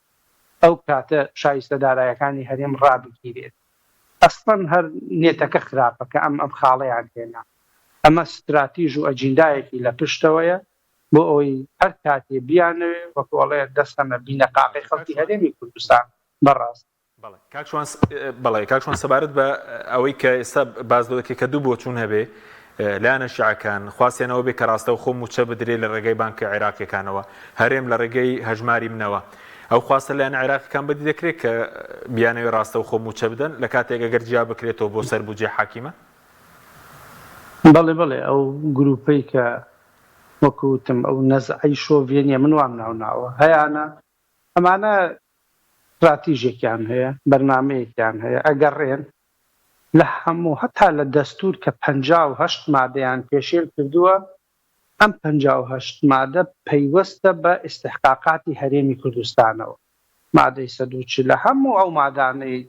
ئەو کاتە شایستە دارایەکانی هەرێم ڕابگیرێت. ئەسڵەن هەر نێتەکە خراپە کە ئەم ئەم خاڵەیان هێنا. ئەمە ستراتیژ و ئەجیندایەکی لە پشتەوەیە بۆ ئەوەی هەر کاتێ بیانەوێ وەکو ئەڵێ دەستخەنە بینەقاقەی خەڵکی هەرێمی کوردستان بەڕاست. بەڵێ کاک شوان بەڵێ کاک شوان سەبارەت بە ئەوەی کە ئێستا باس لەوە دەکرێت کە دوو بۆچوون هەبێ لایەنە شیعەکان خواستیان ئەوە بێ کە ڕاستەوخۆ مووچە بدرێ لە ڕێگەی بانکە عێراقیەکانەوە هەرێم لە ڕێگەی هەژماری منەوە ئەو خواستە لایەنە عێراقیەکان بەدی دەکرێت کە بیانەوێ ڕاستەوخۆ مووچە بدەن لە کاتێک ئەگەر جیا بکرێتەوە بۆ سەر بودجەی حاکیمە؟ بەڵێ بەڵێ ئەو گروپەی کە وەکو وتم ئەو نەزعەی شۆڤێنیە من وام ناوناوە هەیانە ئەمانە ستراتیژێکیان هەیە، بەرنامەیەکیان هەیە، ئەگەڕێن لە هەموو هەتا لە دەستوور کە 58 مادەیان پێشێل کردووە، ئەم 58 مادە پەیوەستە بە ئیستحقاقاتی هەرێمی کوردستانەوە، مادەی 140 هەموو ئەو مادانەی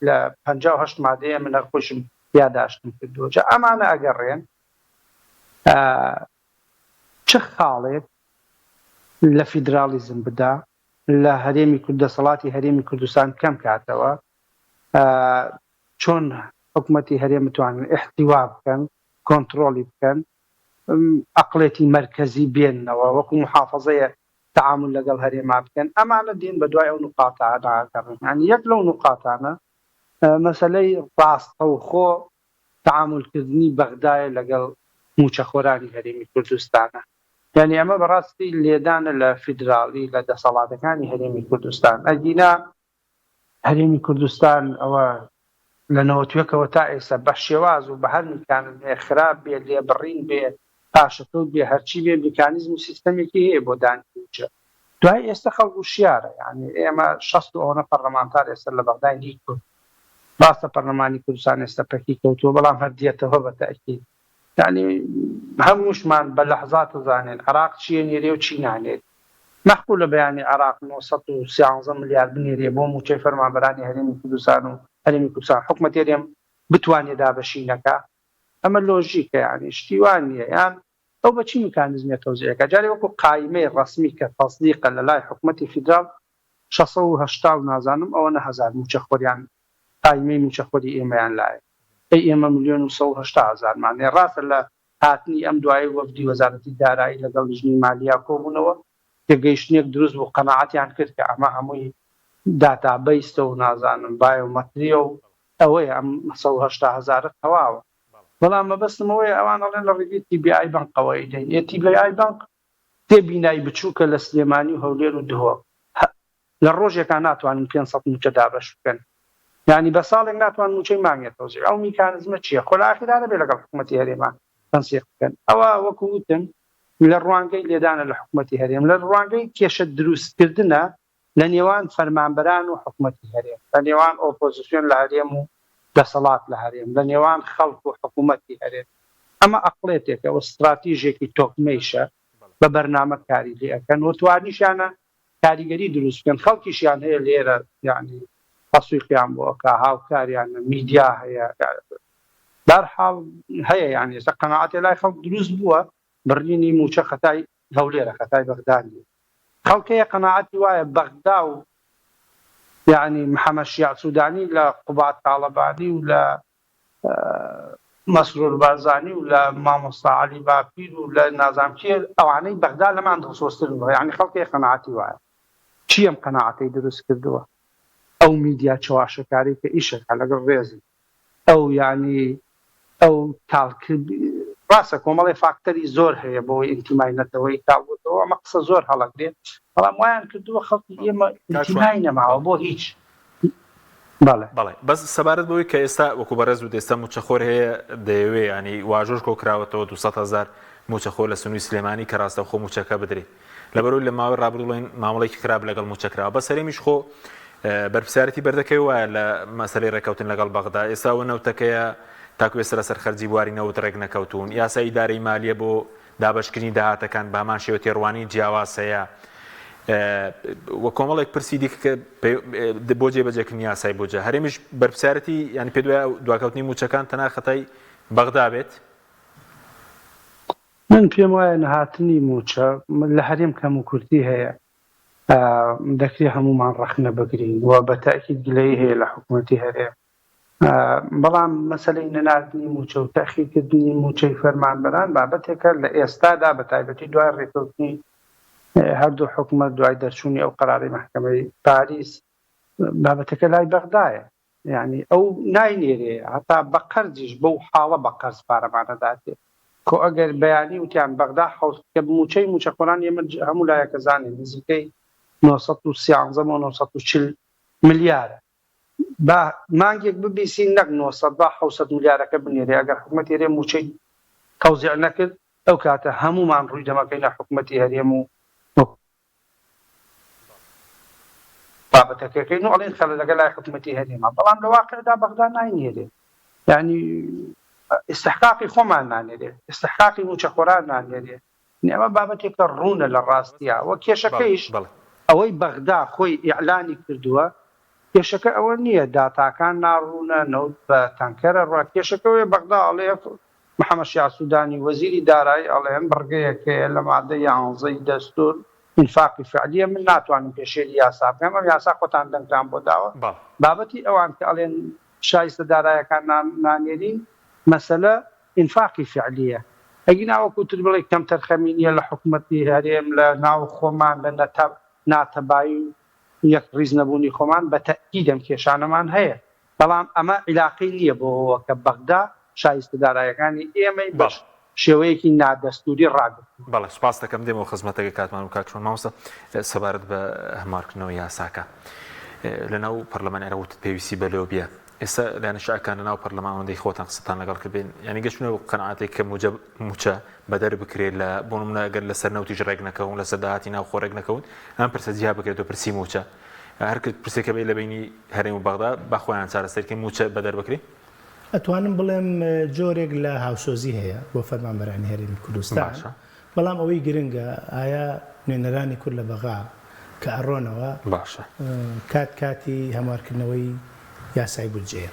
لە 58 مادەیە من هەر خۆیشم یاداشتم کردووە، جا ئەمانە ئەگەڕێن چ خاڵێک لە فیدراڵیزم بدا، لە هەرێمی کورد دەسەڵاتی هەرێمی کوردستان کەم کاتەوە، چۆن حکومەتی هەرێم بتوانن ئیحتیوا بکەن، کۆنتڕۆڵی بکەن، ئەقڵێتی مەرکەزی بێننەوە، وەکو موحافەزەیە تەعامول لەگەڵ هەرێما بکەن، ئەمانە دێن بە دوای ئەو نوقاتانە ئەگەڕێن. یانی یەک لەو نوقاتانە مەسەلەی ڕاستەوخۆ تەعامولکردنی بەغدایە لەگەڵ مووچەخۆرانی هەرێمی کوردستانە. یانی ئەمە بەڕاستی لێدانە لە فیدراڵی لە دەسەڵاتەکانی هەرێمی کوردستان ئەگینا هەرێمی کوردستان ئەوە لە نەوەتوێکەوە تا ئێستا بە شێواز و بە هەر میکانزمێ خراپ بێ لێبڕین بێ پاشەکەوت بێ هەرچی بێ میکانیزم و سیستەمێکی هەیە بۆ دانی مووچە دوای ئێستا خەڵک وشیارە یانی ئێمە شەست و ئەوەنە پەرلەمانتار ئێستا لە بەغدای نی کورد ڕاستە پەرلەمانی کوردستان ئێستا پەکی کەوتووە بەڵام هەر دێتەوە بە تەئکید یانی هەمووشمان بە لەحزات ئەزانین عێراق چی ئەنێرێ و چی نانێرێ. مەعقولە بەیانی عێراق 913 ملیار بنێرێ بۆ مووچەی فەرمانبەرانی هەرێمی کوردستان و هەرێمی کوردستان حکومەتی هەرێم بتوانێ دابەشی نەکا؟ ئەمە لۆژیکە یانی شتی وا نییە یان ئەو بە چی میکانیزمێ تەوزیع ئەکا؟ جارێ وەکوو قایمەی ڕەسمی کە تەسدیقە لە لای حکومەتی فیدراڵ 680 و نازانم ئەوەنە هەزار مووچەخۆریان قایمەی مووچەخۆری ئێمەیان لایە. ئەی ئێمە ملیۆن و 180 هەزارمان هەیە. ڕاستە لە هاتنی ئەم دوایەی وەفدی وەزارەتی دارایی لەگەڵ لیژنەی مالیا کۆبوونەوە، تێگەیشتنێک دروست بوو، قەناعەتیان کرد کە ئەمە هەمووی داتابەیستە و نازانم بایۆمەترییە و ئەوەیە ئەم 180 هەزارە تەواوە. بەڵام مەبەستم ئەوەیە ئەوان ئەڵێن لە ڕێگەی تی بی ئای بەنقەوە ئەیدەین، ئێ تی بی ئای بەنق سێ بینای بچووکە لە سلێمانی و هەولێر و دهۆک، لە ڕۆژێکا ناتوانن 500 مووچە دابەش بکەن، یانی بە ساڵێک ناتوان مووچەی مانگێ تەوزیع، ئەو میکانزمە چییە؟ خۆ لە ئاخیرا نەبێ لەگەڵ حکومەتی هەرێما تەنسیق بکەن. ئەوە وەکو وتم لە ڕوانگەی لێدانە لە حکومەتی هەرێم، لە ڕوانگەی کێشە دروستکردنە لە نێوان فەرمانبەران و حکومەتی هەرێم، لە نێوان ئۆپۆزسیۆن لە هەرێم و دەسەڵات لە هەرێم، لە نێوان خەڵک و حکومەتی هەرێم. ئەمە ئەقڵێتێکە و ستراتیژێکی تۆکمەیشە، بە بەرنامە کاری لێ ئەکەن و توانیشیانە کاریگەری دروست بکەن، خەڵکیشیان هەیە لێرە یانی تەسویقیان بۆ ئەکا، هاوکاریانە، میدیا هەیە، بەهەرحاڵ هەیە یانی ئێستا قەناعەتێ لای خەڵک دروست بووە بڕینی مووچە خەتای هەولێرە خەتای بەغدا نییە. خەڵک هەیە قەناعەتی وایە بەغدا و یانی محەمەد شیاع سودانی لە قوباد تاڵەبانی و لە مەسرور بارزانی و لە مامۆستا عەلی باپیر و لە نازانم کێ ئەوانەی بەغدا لەمان دڵسۆزترن یانی خەڵک هەیە قەناعەتی وایە. چی ئەم قەناعەتەی دروست کردووە؟ ئەو میدیا چەواشەکارەی کە ئیشەکا لەگەڵ ڕێزم ئەو یانی ئەو کاڵ ڕاستە کۆمەڵێ فاکتەری زۆر هەیە بۆی ئینتیمای نەتەوەیی کاڵ بۆتەوە ئەمە قسە زۆر هەڵەگرێ بەڵام وایان کردووە خەڵکی ئێمە ئینتیمای نەماوە بۆ هیچ بەڵێ. بەڵێ بەس سەبارەت بەوەی کە ئێستا وەکو بەڕێز وت ئێستا موچەخۆر هەیە دەیەوێ ینی واژۆش کۆکراوەتەوە 200 هەزار موچەخۆر لە سنووری سلێمانی کە ڕاستەوخۆ موچەکە بدرێ لەبەرئەوەی لە ماوەی ڕابردوو بڵێن مامەڵەیەکی خراپ لەگەڵ مووچە کراوە بەس هەرێمیش خۆ بەرپرسیارەتی بەردەکەوێ وایە لە مەسەلەی ڕێککەوتن لەگەڵ بەغدا ئێستا ئەوە نەوتەکەیە تاکو ئێستا لەسەر خەرجی بواری نەوت ڕێک نەکەوتوون یاسای ئیدارەی مالیە بۆ دابەشکردنی داهاتەکان بە هەمان شێوە تێڕوانینی جیاواز هەیە و کۆمەڵێک پرسی دیکە کە بۆ جێبەجێکردنی یاسای بودجە هەرێمیش بەرپرسیارەتی یانی پێت وایە دواکەوتنی مووچەکان تەنها خەتای بەغدا بێت؟ من پێم وایە نەهاتنی مووچە لە هەرێم کەموکورتی هەیە، دەکرێ هەموومان ڕەخنە بگرین و بە تەئکید گلەیی هەیە لە حکومەتی هەرێم، بەڵام مەسەلەی نەناردنی مووچە و تەئخیرکردنی مووچەی فەرمانبەران بابەتێکە لە ئێستادا بە تایبەتی دوای ڕێککەوتنی هەردوو حکومەت دوای دەرچوونی ئەو قەرارەی مەحکەمەی پاریس بابەتەکە لای بەغدایە. یانی ئەو ناینێرێ هەتا بە قەرزیش بەو حاڵە بە قەرز پارەمان ئەداتێ خۆ ئەگەر بەیانی وتیان بەغدا حەوت کە موچەی موچەخۆران ئێمە هەموو لایەک ئەزانین نزیکەی 913 بۆ 940 ملیارە با مانگێک ببیسین نەک 900 با 700 ملیارەکە بنێرێ ئەگەر حکومەتی هەرێم موچەی تەوزیع نەکرد ئەو کاتە هەموومان ڕووی دەمەکەینە حکومەتی هەرێم و بابەتەکەکەین و ئەڵێن خەلەلەکە لای حکومەتی هەرێمە بەڵام لە واقعدا بەغدا ناینێرێ یعنی ئیستحقاقی خۆمان نانێرێ ئیستحقاقی موچەخۆران نانێرێ ئەمە بابەتێکە ڕوونە لە ڕاستیا و کێشەکەیش ئەوەی بەغدا خۆی ئیعلانی کردووە کێشەکە ئەوە نییە داتاکان ناڕوونە نەوت بە تانکەرە ڕا کێشەکەوەی بەغدا ئەڵێ محەمەد شیاع سودانی وەزیری دارایی ئەڵێن بڕگەیەک هەیە لە مادەی یانزەی دەستور ئینفاقی فعلیە من ناتوانم پێشێلی یاسا بکەم ئەم یاسا خۆتان دەنگتان بۆ داوە بابەتی ئەوان کە ئەڵێن شایستە دارایەکان نانێرین مەسەلە ئینفاقی فعلیە ئەگینا وەکو تر بڵێ کەمتەرخەمی نیە لە حکومەتی هەرێم لە ناو خۆمان لە ناتەبایی و یەکڕیز نەبوونی خۆمان بە تەئکید ئەم کێشانەمان هەیە بەڵام ئەمە عیلاقەی نییە بەوەوە کە بەغدا شایستە دارایەکانی ئێمەی بە شێوەیەکی نادەستووری ڕاگرتووە. بەڵێ سوپاست دەکەم دێمەوە خزمەتەکەی کاتمان و کاک شوان مامۆستا سەبارەت بە هەموارکردنەوەی یاساکە لەناو پەرلەمانی عێراق وتت پێویستی بە لۆبیە ئێستا لایەنە شیعەکان لەناو پەرلەمان ئەوەندەی خۆتان قسەتان لەگەڵ کردبێن یعنی گەشتونە قەناعەتێک کە موجە موچە بەدەر بکرێت لە بۆ نمونە ئەگەر لەسەر نەوتیش ڕێک نەکەون لەسەر داهاتی ناوخۆ ڕێک نەکەون ئەم پرسە جیا بکرێتەوە پرسی موچە هەر پرسێکە بێ لە بینی هەرێم و بەغدا با خۆیان چارەسەر کەن مووچە بەدەر بکرێ؟ ئەتوانم بڵێم جۆرێک لە هاوسۆزی هەیە بۆ فەرمانبەرانی هەرێمی کوردستان، باشە. بەڵام ئەوەی گرنگە ئایا نوێنەرانی کورد لە بەغا کە ئەڕۆنەوە باشە. کات کاتی هەموارکردنەوەی یاسای بودجەیە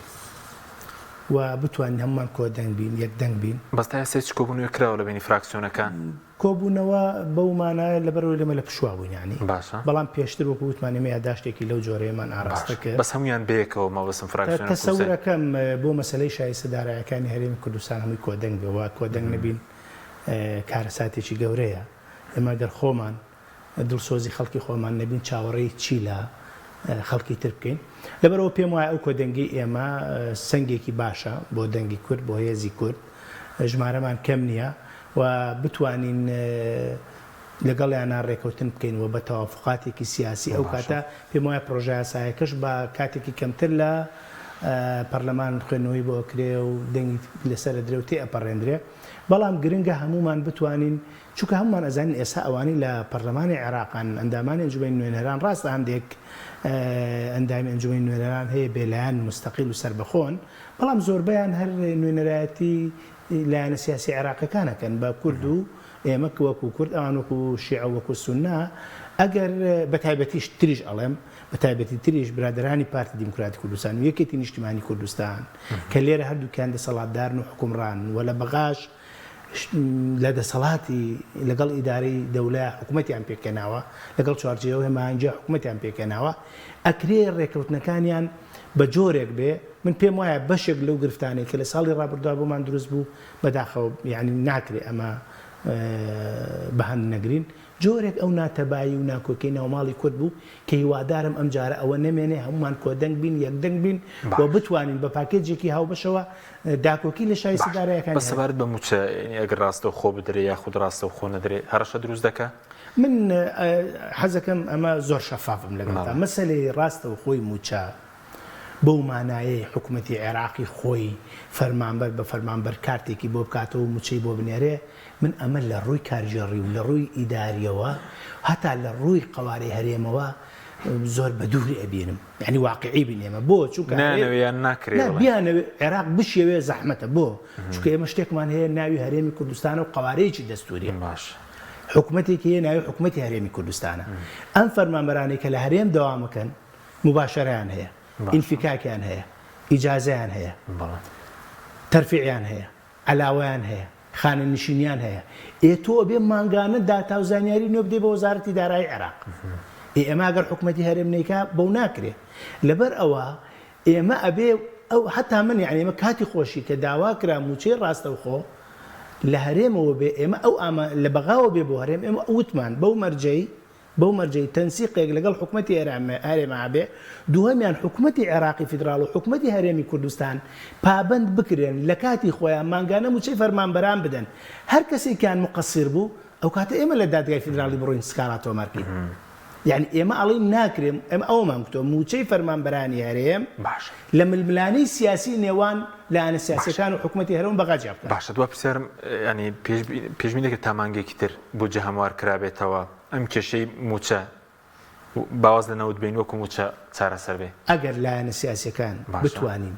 و بتوانین هەموومان کۆدەنگ بین، یەکدەنگ بین. بەس تا ئێستا هیچ کۆبوونەوەیەک کراوە لە بەینی فراکسیۆنەکان؟ کۆبوونەوە بەو مانایە لەبەرئەوەی ئێمە لە پشووا بووین یانی باشە. بەڵام پێشتر وەکو وتمان ئێمە یاداشتێکی لەو جۆرەیەمان ئاراستە باشە کرد. بەس هەموویان بەیەکەوە مەبەستم فراکسیۆنە کوردستانی. تەسەورەکەم بۆ مەسەلەی شایستە دارایەکانی هەرێمی کوردستان هەمووی کۆدەنگ بێ و کۆدەنگ نەبین. کارەساتێکی گەورەیە. ئێمە گەر خۆمان دڵسۆزی خەڵکی خۆمان نەبین چاوەڕێی چی لە خەڵکی تر بکەین؟ لەبەرئەوە پێم وایە ئەو کۆدەنگەی ئێمە سەنگێکی باشە بۆ دەنگی کورد، بۆ هێزی کورد. ژمارەمان کەم نییە و بتوانین لەگەڵیانا رێکەوتن بکەین و بە تەوافوقاتێکی سیاسی ئەو کاتە پێم وایە پرۆژەیاسایەکەش بە کاتێکی کەمتر لە پەرلەمان خوێندنەوەی بۆ ئەکرێ و دەنگی لەسەر ئەدرێ و تێئەپەڕێندرێ. بەڵام گرنگە هەموومان بتوانین چونکە هەموومان ئەزانین ئێستا ئەوانەی لە پەرلەمانی عێراقن ئەندامانی ئەنجومەنی نوێنەران ڕاستە هەندێک ئەندامی ئەنجومەنی نوێنەران هەیە بێلایەن موستەقیل و سەربەخۆن بەڵام زۆربەیان هەر نوێنەرایەتی لایەنە سیاسی عێراقیەکان ئەکەن بە کورد و ئێمە وەکو کورد ئەوان وەکو شیعە و وەکو سوننە ئەگەر بە تایبەتیش تریش ئەڵێم بە تایبەتی تریش برادەرانی پارتی دیموکراتی کوردستان و یەکێتی نیشتیمانی کوردستان کە لێرە هەردووکیان دەسەڵاتدارن و حوکمڕانن و لە بەغاش لە دەسەڵاتی لەگەڵ ئیدارەی دەولە حکومەتیان پێکهێناوە، لەگەڵ چوارچێوەی هەماهەنگییا حکومەتیان پێکهێناوە، ئەکرێ ڕێککەوتنەکانیان بە جۆرێک بێ، من پێم وایە بەشێک لەو گرفتانەی کە لە ساڵی ڕابردووا بۆمان دروست بوو، بەداخەوە یانی ناکرێ ئەمە بە هەند نەگرین، جۆرێک ئەو ناتەبایی و ناکۆکیەی ناوماڵی کورد بوو کە هیوادارم ئەمجارە ئەوە نەمێنێ هەموومان کۆدەنگ بین یەکدەنگ بین و باش. بتوانین بە پاکێجێکی هاوبەشەوە داکۆکی لە شایستە باش دارایەکانی بەس هەرێم سەبارەت بە مووچە یانی ئەگەر ڕاستەوخۆ بدرێ یاخود ڕاستەوخۆ نەدرێ هەڕەشە دروست دەکا؟ من حەزەکەم ئەمە زۆر شەفاف بم لەگەڵتا بەڵێ. مەسەلەی ڕاستەوخۆی مووچە بەو مانایەی حکومەتی عێراقی خۆی فەرمانبەر بە فەرمانبەر کارتێکی بۆ بکاتەوە و مووچەی بۆ بنێرێ، من ئەمە لە ڕووی کارگێڕی و لە ڕووی ئیدارییەوە هەتا لە ڕووی قەوارەی هەرێمەوە زۆر بە دوور ئەبینم. یانی واقیعی بین ئێمە. بۆ؟ چونکە هەرێم. نایانەوێ یان ناکرێ نا بڵێن؟ بیانەوێ عێراق بشیەوێ زەحمەتە. بۆ؟ چونکە ئێمە شتێکمان هەیە ناوی هەرێمی کوردستانە و قەوارەیەکی دەستوورییە. باشە. حکومەتێکی هەیە ناوی حکومەتی هەرێمی کوردستانە. ئەم فەرمانبەرانەی کە لە هەرێم دەوام ئەکەن، موباشەرەیان هەیە، ئینفیکاکیان هەیە، ئیجازەیان هەیە، تەرفیعیان هەیە، عەلاوەیان هەیە، خانەنشینیان هەیە، ئێ تۆ ئەبێ مانگانە داتا و زانیاری نوێ بدەی بە وەزارەتی دارایی عێراق. ئێ ئێمە ئەگەر حکومەتی هەرێم نەیکا بەو ناکرێ. لەبەر ئەوە ئێمە ئەبێ ئەو هەتا من یانی ئێمە کاتی خۆشی کە داوا کرا مووچەی ڕاستەوخۆ لە هەرێمەوە بێ ئێمە ئەو ئاما لە بەغاوە بێ بۆ هەرێم ئێمە وتمان بەو مەرجەی بەو مەرجەی تەنسیقێک لەگەڵ حکومەتی هەرێم هەبێ، دووهەمیان حکومەتی عێراقی فیدراڵ و حکومەتی هەرێمی کوردستان پابەند بکرێن لە کاتی خۆیان مانگانە مووچەی فەرمانبەران بدەن، هەر کەسێکیان موقەسیر بوو ئەوکاتە ئێمە لە دادگای فیدراڵی بڕۆین سکاڵا تۆمار کەین. یانی ئێمە ئەڵێین ناکرێ، ئێمە ئەوەمان گوتووە مووچەی فەرمانبەرانی هەرێم باشە. لە ململانێی سیاسی نێوان لایەنە باشە. سیاسیەکان و حکومەتی هەرێم و بەغا جیا بکەنەوە. باشە دوا پرسیارم یانی پێشبینی دەکرێت تا مانگێکی تر بودجە هەموار کرابێتەوە ئەم کێشەی مووچە با واز لە نەوت بێین وەکو مووچە چارەسەر بێ؟ ئەگەر لایەنە سیاسیەکان باشە. بتوانین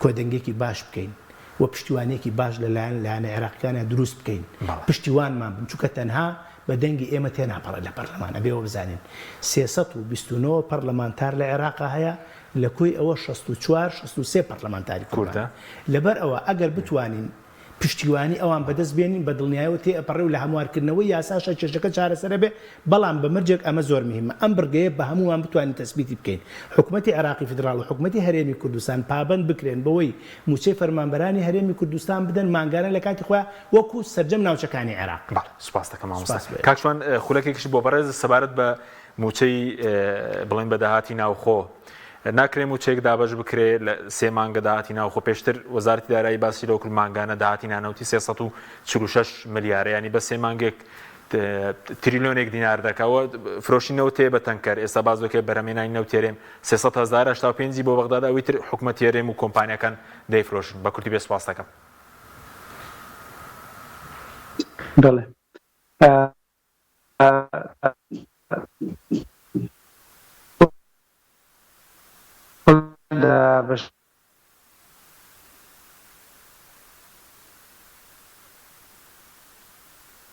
کۆدەنگێکی باش بکەین و پشتیوانیەکی باش لە لایەن لایەنە عێراقیەکانە دروست بکەین بەڵێ. پشتیوانمان بن چونکە تەنها بە دەنگی ئێمە تێناپەڕێت لە پەرلەمان ئەبێ ئەوە بزانین 329 پەرلەمانتار لە عێراقا هەیە لە کۆی ئەوە 64 63 پەرلەمانتاری کوردە کوردە. لەبەر ئەوە ئەگەر بتوانین پشتیوانی ئەوان بەدەست بێنین بە دڵنیایەوە تێئەپەڕێ و لە هەموارکردنەوەی یاساشا کێشەکە چارەسەر ئەبێ، بەڵام بە مەرجێک ئەمە زۆر مهمە ئەم بڕگەیە بە هەموومان بتوانین تەسبیتی بکەین حکومەتی عێراقی فیدراڵ و حکومەتی هەرێمی کوردستان پابەند بکرێن بەوەی مووچەی فەرمانبەرانی هەرێمی کوردستان بدەن مانگانە لە کاتی خۆیا وەکو سەرجەم ناوچەکانی عێراق. بەڵێ سوپاست دەکەم مامۆستا. سوپاس بۆ ئێوە. کاک شوان خولەکێکیش بۆ بەڕێز سەبارەت بە مووچەی بڵێن بە داهاتی ناوخۆ ناکرێ مووچەیەک دابەش بکرێ لە سێ مانگە داهاتی ناوخۆ پێشتر وەزارەتی دارایی باسی لەوە کرد مانگانە داهاتی نانەوتی 346 ملیارە ینی بە سێ مانگێک تریلیۆنێک دینار دەکەوە فرۆشی نەوت هەیە بە تەنکەر ئێستا باز دەکرێت بەرهەمێنانی نەوت هەرێم 300 هەزار 85 بۆ بەغداد ئەوی تر حکومەت هەرێم و کۆمپانیاکان دەیفرۆشن بە کورتی بێ سوپاس دەکەم. بەڵێ.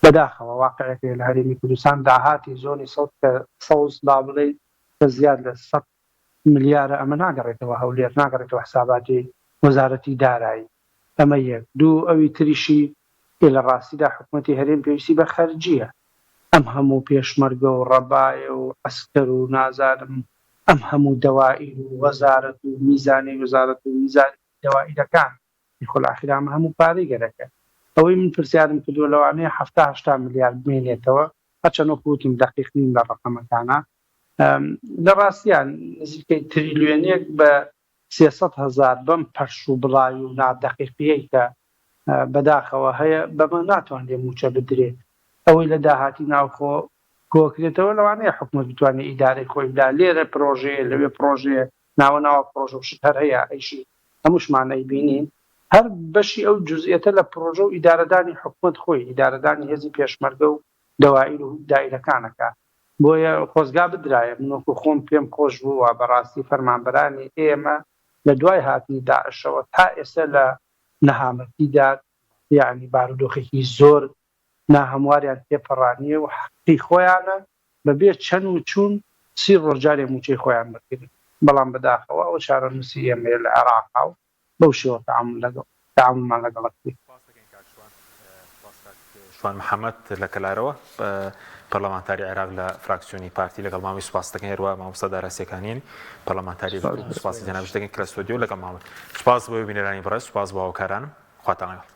بەداخەوە واقعێک هەیە لە هەرێمی کوردستان داهاتی زۆنی سەوز کە سەوز با بڵێین کە زیاد لە سەد ملیارە ئەمە ناگەڕێتەوە هەولێر ناگەڕێتەوە حساباتی وەزارەتی دارایی ئەمە یەک. دوو، ئەوی تریشی ئێ لە ڕاستیدا حکومەتی هەرێم پێویستی بە خەرجییە. ئەم هەموو پێشمەرگە و ڕەبایە و عەسکەر و نازانم ئەم هەموو دەوائیر و وەزارەت و میزانیەی وەزارەت و میزانیەی دەوائیرەکان، ئێ خۆ لە ئاخیرا ئەمە هەموو پارەی گەرەکە. ئەوەی من پرسیارم کردووە لەوانەیە 70 80 ملیار بمێنێتەوە هەرچەند وەکو وتم دەقیق نیم لە ڕەقەمەکانا لە ڕاستیان نزیکەی تریلیۆنێک بە 300 هەزار بەم پەرش و بڵاوی و نادەقیقیەی کە بەداخەوە هەیە بەمە ناتوانرێ مووچە بدرێ ئەوەی لە داهاتی ناوخۆ کۆکرێتەوە لەوانەیە حکومەت بتوانێت ئیدارەی خۆی بدا لێرە پرۆژەیە لەوێ پرۆژەیە ناوە ناوە پرۆژە و شت هەر هەیە ئەیشی هەمووشمان ئەیبینین هەر بەشی ئەو جوزئیەتە لە پرۆژە و ئیدارەدانی حکومەت خۆی ئیدارەدانی هێزی پێشمەرگە و دەوائیر و دائیرەکان ئەکا بۆیە خۆزگا بدرایە من وەکو خۆم پێم خۆش بوو وا بەڕاستی فەرمانبەرانی ئێمە لە دوای هاتنی داعشەوە تا ئێستا لە نەهامەتیدا یەعنی بارودۆخێکی زۆر ناهەمواریان تێپەڕانیە و حەقی خۆیانە بەبێ چەن و چوون سی ڕۆژ جارێ مووچەی خۆیان بگرن بەڵام بەداخەوە ئەوە چارەنووسی ئێمەیە لە عێراقا و بەو شێوە تەعامول لەگەڵ تەعامولمان لەگەڵ ئەکرێ. سپاس دەکەین کاک شوان. سپاس کاک شوان محەمەد لە کەلارەوە پەرلەمانتاری عێراق لە فراکسیۆنی پارتی لەگەڵ ماوەی سپاس دەکەین هەروە مامۆستا دارا سێکانیانی پەرلەمانتاری سپاسی جەنابیش دەکەین کە لە ستۆدیۆ لەگەڵ ماون. سپاس بۆ بینەرانی بەڕێز سپاس بۆ هاوکارانم خواتان لەگەڵ.